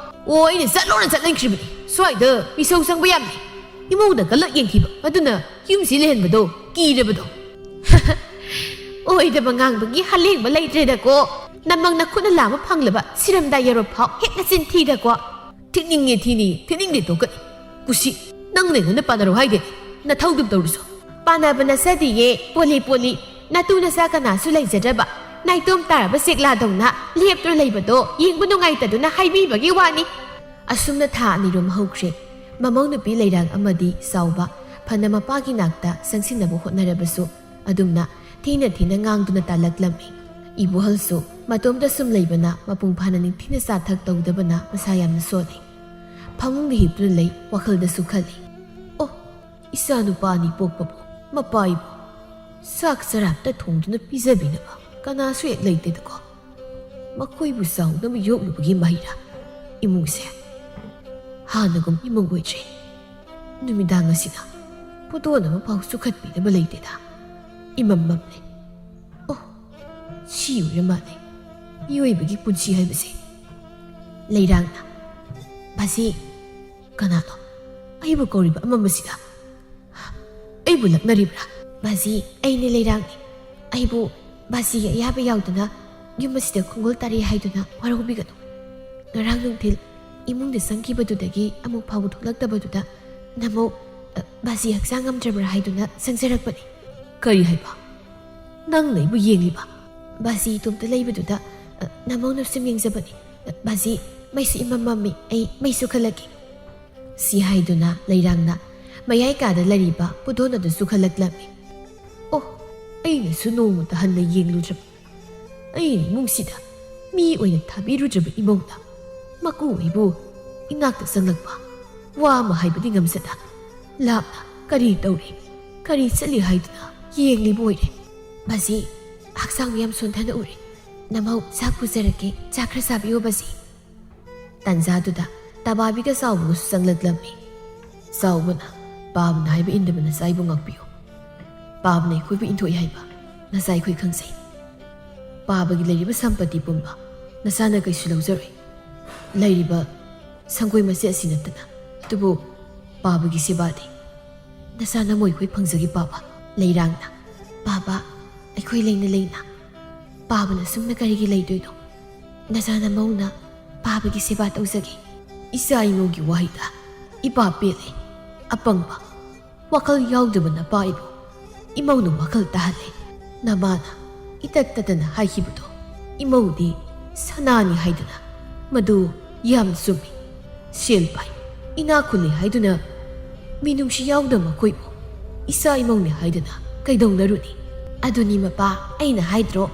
"ꯑꯣ, ꯑꯩꯅ ꯆꯠꯂꯣꯅ ꯆꯠꯍꯟꯈ꯭ꯔꯤꯕꯅꯤ꯫ ꯁ꯭ꯋꯥꯏꯗ ꯃꯤꯁꯧ ꯆꯪꯕ ꯌꯥꯝꯅꯤ꯫ ꯏꯃꯧꯗ ꯀꯂꯛ ꯌꯦꯡꯈꯤꯕ ꯑꯗꯨꯅ ꯌꯨꯝꯁꯤ ꯂꯩꯍꯟꯕꯗꯣ ꯀꯤꯔꯕꯗꯣ꯫" "ꯑꯣꯏꯗꯕ ꯉꯥꯡꯕꯒꯤ ꯍꯜꯂꯦꯡꯕ ꯂꯩꯇ꯭ꯔꯦꯗꯀꯣ꯫ ꯅꯃꯪ ꯅꯈꯨꯠꯅ ꯂꯥꯝꯕ ꯐꯪꯂꯕ ꯁꯤꯔꯝꯗꯥꯏ ꯌꯧꯔ ꯐꯥꯎ ꯍꯦꯛ ꯅꯆꯤꯟ ꯊꯤꯗꯀꯣ꯫" "ꯊꯤꯅꯤꯡꯉꯦ ꯊꯤꯅꯤ, ꯊꯤꯅꯤꯡꯗꯦ ꯇꯣꯛꯀꯅꯤ꯫ ꯀꯨꯁꯤ, ꯅꯪꯅ ꯑꯩꯉꯣꯟꯗ ꯄꯥꯟꯅꯔꯣ ꯍꯥꯏꯗꯦ, ꯅꯊꯧꯗꯨꯝ ꯇꯧꯔꯨꯁꯣ꯫" "ꯄꯥꯟꯅꯕ ꯅꯠꯆꯗꯤꯌꯦ, ꯄꯣꯂꯤ ꯄꯣꯂꯤ꯫ ꯅꯇꯨ ꯅꯆꯥ ꯀꯅꯥꯁꯨ ꯂꯩꯖꯗ꯭ꯔꯕ ꯅꯥꯏꯇꯣꯝ ꯇꯥꯔꯕ ꯆꯦꯛꯂꯥꯗꯧꯅ ꯂꯦꯞꯇꯨꯅ ꯂꯩꯕꯗꯣ ꯌꯦꯡꯕ ꯅꯨꯡꯉꯥꯏꯇꯗꯨꯅ ꯍꯥꯏꯕꯤꯕꯒꯤ ꯋꯥꯅꯤ꯫" ꯑꯁꯨꯝꯅ ꯊꯥ ꯑꯅꯤꯔꯣꯝ ꯍꯧꯈ꯭ꯔꯦ꯫ ꯃꯃꯧ ꯅꯨꯄꯤ ꯂꯩꯔꯥꯡ ꯑꯃꯗꯤ ꯆꯥꯎꯕ ꯐꯅ ꯃꯄꯥꯒꯤ ꯅꯥꯛꯇ ꯆꯪꯁꯤꯟꯅꯕ ꯍꯣꯠꯅꯔꯕꯁꯨ, ꯑꯗꯨꯝꯅ ꯊꯤꯅ ꯊꯤꯅ ꯉꯥꯡꯗꯨꯅ ꯇꯥꯜꯂꯛꯂꯝꯃꯤ꯫ ꯏꯕꯣꯍꯜꯁꯨ ꯃꯇꯣꯝꯇ ꯁꯨꯝ ꯂꯩꯕꯅ, ꯃꯄꯨꯡ ꯐꯥꯅ ꯅꯤꯡꯊꯤꯅ ꯆꯥ ꯊꯛ ꯇꯧꯗꯕꯅ ꯃꯁꯥ ꯌꯥꯝꯅ ꯁꯣꯜꯂꯤ꯫ ꯐꯃꯨꯡꯗ ꯍꯤꯞꯇꯨꯅ ꯂꯩ, ꯋꯥꯈꯜꯗꯁꯨ ꯈꯜꯂꯤ꯫ "ꯑꯣ, ꯏꯆꯥ ꯅꯨꯄꯥ ꯑꯅꯤ ꯄꯣꯛꯄꯕꯨ ꯃꯄꯥ ꯏꯕꯨ ꯆꯥꯛ ꯆꯔꯥ ꯑꯝꯇ ꯊꯣꯡꯗꯨꯅ ꯄꯤꯖꯕꯤꯅꯕ ꯀꯅꯥꯁꯨ ꯍꯦꯛ ꯂꯩꯇꯦꯗꯀꯣ꯫ ꯃꯈꯣꯏꯕꯨ ꯆꯥꯎꯅꯕ ꯌꯣꯛꯂꯨꯕꯒꯤ ꯃꯍꯩꯔꯥ ꯏꯃꯨꯡꯁꯦ? ꯍꯥꯟꯅꯒꯨꯝ ꯏꯃꯨꯡ ꯑꯣꯏꯗ꯭ꯔꯦ꯫ ꯅꯨꯃꯤꯗꯥꯡ ꯑꯁꯤꯗ ꯄꯣꯠꯇꯣꯟ ꯑꯃꯐꯥꯎ ꯆꯨꯈꯠꯄꯤꯅꯕ ꯂꯩꯇꯦꯗ꯫ ꯏꯃꯝ ꯃꯝꯂꯦ꯫ ꯑꯣ, ꯁꯤ ꯑꯣꯏꯔ ꯃꯥꯜꯂꯦ ꯃꯤꯑꯣꯏꯕꯒꯤ ꯄꯨꯟꯁꯤ ꯍꯥꯏꯕꯁꯦ꯫" ꯂꯩꯔꯥꯡꯅ, "ꯕꯥꯖꯤ, ꯀꯅꯥꯅꯣ ꯑꯩꯕꯨ ꯀꯧꯔꯤꯕ ꯑꯃꯝꯕꯁꯤꯗ?" "ꯑꯩꯕꯨ ꯂꯛꯅꯔꯤꯕ꯭ꯔꯥ?" "ꯕꯥꯖꯤ, ꯑꯩꯅꯦ ꯂꯩꯔꯥꯡꯅꯦ꯫ ꯑꯩꯕꯨ ꯕꯥꯖꯤꯒꯤ ꯑꯌꯥꯕ ꯌꯥꯎꯗꯅ ꯌꯨꯝ ꯑꯁꯤꯗ ꯈꯣꯡꯒꯨꯜ ꯇꯥꯔꯤ ꯍꯥꯏꯗꯨꯅ ꯋꯥꯔꯧꯕꯤꯒꯅꯨ꯫ ꯉꯔꯥꯡ ꯅꯨꯡꯊꯤꯜ ꯏꯃꯨꯡꯗ ꯆꯪꯈꯤꯕꯗꯨꯗꯒꯤ ꯑꯃꯨꯛ ꯐꯥꯎꯕ ꯊꯣꯛꯂꯛꯇꯕꯗꯨꯗ ꯅꯃꯧ, ꯑ, ꯕꯥꯖꯤ ꯍꯛꯆꯥꯡ ꯉꯝꯗ꯭ꯔꯕ꯭ꯔꯥ ꯍꯥꯏꯗꯨꯅ ꯆꯪꯖꯔꯛꯄꯅꯤ꯫" "ꯀꯔꯤ ꯍꯥꯏꯕ? ꯅꯪꯅ ꯑꯩꯕꯨ ꯌꯦꯡꯂꯤꯕ?" "ꯕꯥꯖꯤ ꯏꯇꯣꯝꯇ ꯂꯩꯕꯗꯨꯗ, ꯑ, ꯅꯃꯧꯅ ꯁꯨꯝ ꯌꯦꯡꯖꯕꯅꯤ꯫ ꯑ, ꯕꯥꯖꯤ, ꯃꯩꯁꯨ ꯏꯃꯝ ꯃꯝꯃꯤ, ꯑꯩ ꯃꯩꯁꯨ ꯈꯜꯂꯛꯀꯦ꯫" ꯁꯤ ꯍꯥꯏꯗꯨꯅ ꯂꯩꯔꯥꯡꯅ ꯃꯌꯥꯏ ꯀꯥꯗ ꯂꯩꯔꯤꯕ ꯄꯨꯗꯣꯟ ꯑꯗꯨꯁꯨ ꯈꯜꯂꯛꯂꯝꯃꯤ꯫ "ꯑꯣ, ꯑꯩꯅꯁꯨ ꯅꯣꯡꯃꯇ ꯍꯟꯅ ꯌꯦꯡꯂꯨꯗ꯭ꯔꯕ, ꯑꯩꯅ ꯏꯃꯨꯡꯁꯤꯗ ꯃꯤ ꯑꯣꯏꯅ ꯊꯥꯕꯤꯔꯨꯗ꯭ꯔꯕ ꯏꯃꯧꯗ ꯃꯀꯨ ꯑꯩꯕꯨ ꯏꯅꯥꯛꯇ ꯆꯪꯂꯛꯄ, ꯋꯥ ꯑꯃ ꯍꯥꯏꯕꯗꯤ ꯉꯝꯖꯗ, ꯂꯥꯞꯅ ꯀꯔꯤ ꯇꯧꯔꯤ, ꯀꯔꯤ ꯆꯠꯂꯤ ꯍꯥꯏꯗꯨꯅ ꯌꯦꯡꯂꯤꯕ ꯑꯣꯏꯔꯦ꯫ ꯕꯥꯖꯤ, ꯍꯛꯆꯥꯡ ꯌꯥꯝ ꯁꯣꯟꯊꯅ ꯎꯔꯦ꯫ ꯅꯃꯧ ꯆꯥꯛ ꯄꯨꯖꯔꯛꯀꯦ, ꯆꯥꯛ ꯈꯔ ꯆꯥꯕꯤꯌꯣ ꯕꯥꯖꯤ꯫" ꯇꯥꯟꯖꯥꯗꯨꯗ ꯇꯕꯥꯕꯤꯒ ꯆꯥꯎꯕꯒꯁꯨ ꯆꯪꯂꯛꯂꯝꯃꯤ꯫ ꯆꯥꯎꯕꯅ, "ꯄꯥꯕꯅ ꯍꯥꯏꯕ ꯏꯟꯗꯕ ꯅꯆꯥ ꯑꯩꯕꯨ ꯉꯥꯛꯄꯤꯌꯨ꯫ ꯄꯥꯕꯅ ꯑꯩꯈꯣꯏꯕꯨ ꯏꯟꯊꯣꯛꯏ ꯍꯥꯏꯕ ꯅꯆꯥ ꯑꯩꯈꯣꯏ ꯈꯪꯖꯩ꯫ ꯄꯥꯕꯒꯤ ꯂꯩꯔꯤꯕ ꯁꯝꯄꯇꯤ ꯄꯨꯝꯕ ꯅꯆꯥꯅ ꯀꯩꯁꯨ ꯂꯧꯖꯔꯣꯏ꯫ ꯂꯩꯔꯤꯕ ꯁꯪꯒꯣꯏ ꯃꯆꯦꯠ ꯑꯁꯤ ꯅꯠꯇꯅ꯫ ꯑꯗꯨꯕꯨ ꯄꯥꯕꯒꯤ ꯁꯦꯕꯥꯗꯤ ꯅꯆꯥ ꯅꯃꯧ ꯑꯩꯈꯣꯏ ꯐꯪꯖꯒꯦ ꯄꯥꯕ꯫" ꯂꯩꯔꯥꯡꯅ, "ꯄꯥꯕ, ꯑꯩꯈꯣꯏ ꯂꯩꯅ ꯂꯩꯅ ꯄꯥꯕꯅ ꯁꯨꯝꯅ ꯀꯔꯤꯒꯤ ꯂꯩꯗꯣꯏꯅꯣ? ꯅꯆꯥ ꯅꯃꯧꯅ ꯄꯥꯕꯒꯤ ꯁꯦꯕꯥ ꯇꯧꯖꯒꯦ꯫" ꯏꯆꯥ ꯏꯃꯧꯒꯤ ꯋꯥꯍꯩꯗ ꯏꯄꯥ ꯄꯦꯜꯂꯦ꯫ ꯑꯄꯪꯕ, ꯋꯥꯈꯜ ꯌꯥꯎꯗꯕ ꯅꯄꯥ ꯏꯕꯨ ꯏꯃꯧꯅ ꯋꯥꯈꯜ ꯇꯥꯍꯜꯂꯦ꯫ ꯅꯃꯥꯅ ꯏꯇꯠ ꯇꯠꯇꯅ ꯍꯥꯏꯈꯤꯕꯗꯣ ꯏꯃꯧꯗꯤ ꯁꯅꯥꯅꯤ ꯍꯥꯏꯗꯅ, ꯃꯗꯨ ꯌꯥꯝ ꯆꯨꯝꯃꯤ꯫ ꯁꯦꯜ ꯄꯥꯏ, ꯏꯅꯥꯛ ꯈꯨꯜꯂꯤ ꯍꯥꯏꯗꯨꯅ ꯃꯤꯅꯨꯡꯁꯤ ꯌꯥꯎꯗꯕ ꯃꯈꯣꯏꯕꯨ ꯏꯆꯥ ꯏꯃꯧꯅꯤ ꯍꯥꯏꯗꯨꯅ ꯀꯩꯗꯧꯅꯔꯨꯅꯤ? ꯑꯗꯨꯅꯤ ꯃꯄꯥ, ꯑꯩꯅ ꯍꯥꯏꯗ꯭ꯔꯣ,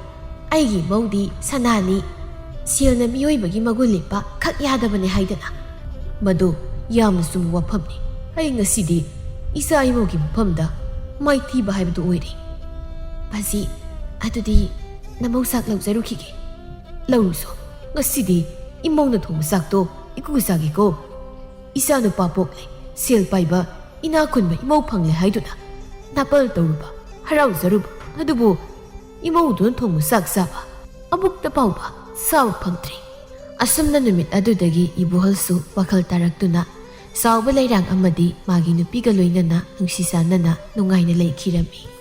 ꯑꯩꯒꯤ ꯏꯃꯧꯗꯤ ꯁꯅꯥꯅꯤ, ꯁꯦꯜꯅ ꯃꯤꯑꯣꯏꯕꯒꯤ ꯃꯒꯨꯟ ꯂꯦꯞꯄ ꯈꯛ ꯌꯥꯗꯕꯅꯤ ꯍꯥꯏꯗꯅ꯫ ꯃꯗꯨ ꯌꯥꯝꯅ ꯆꯨꯝꯕ ꯋꯥꯐꯝꯅꯤ꯫ ꯑꯩ ꯉꯁꯤꯗꯤ ꯏꯆꯥ ꯏꯃꯧꯒꯤ ꯃꯐꯝꯗ ꯃꯥꯏꯊꯤꯕ ꯍꯥꯏꯕꯗꯨ ꯑꯣꯏꯔꯦ꯫ ꯃꯁꯤ, ꯑꯗꯨꯗꯤ ꯅꯃꯧ ꯆꯥꯛ ꯂꯧꯖꯔꯨꯈꯤꯒꯦ꯫ ꯂꯧꯔꯨꯁꯣ, ꯉꯁꯤꯗꯤ ꯏꯃꯧꯅ ꯊꯣꯡꯕ ꯆꯥꯛꯇꯣ ꯏꯀꯨ ꯆꯥꯒꯦꯀꯣ꯫ ꯏꯆꯥ ꯅꯨꯄꯥ ꯄꯣꯛꯂꯦ, ꯁꯦꯜ ꯄꯥꯏꯕ, ꯏꯅꯥꯛ ꯈꯨꯟꯕ ꯏꯃꯧ ꯐꯪꯂꯦ ꯍꯥꯏꯗꯨꯅ ꯅꯥꯄꯜ ꯇꯧꯔꯨꯕ, ꯍꯔꯥꯎꯖꯔꯨꯕ, ꯑꯗꯨꯕꯨ ꯏꯃꯧꯗꯨꯅ ꯊꯣꯡꯕ ꯆꯥꯛ ꯆꯥꯕ ꯑꯃꯨꯛꯇ ꯐꯥꯎꯕ ꯆꯥꯕ ꯐꯪꯗ꯭ꯔꯦ꯫ ꯑꯁꯨꯝꯅ ꯅꯨꯃꯤꯠ ꯑꯗꯨꯗꯒꯤ ꯏꯕꯣꯍꯜꯁꯨ ꯋꯥꯈꯜ ꯇꯥꯔꯛꯇꯨꯅ ꯆꯥꯎꯕ ꯂꯩꯔꯥꯡ ꯑꯃꯗꯤ ꯃꯥꯒꯤ ꯅꯨꯄꯤꯒ ꯂꯣꯏꯅꯅ ꯅꯨꯡꯁꯤ ꯆꯥꯟꯅꯅ ꯅꯨꯡꯉꯥꯏꯅ ꯂꯩꯈꯤꯔꯝꯃꯤ꯫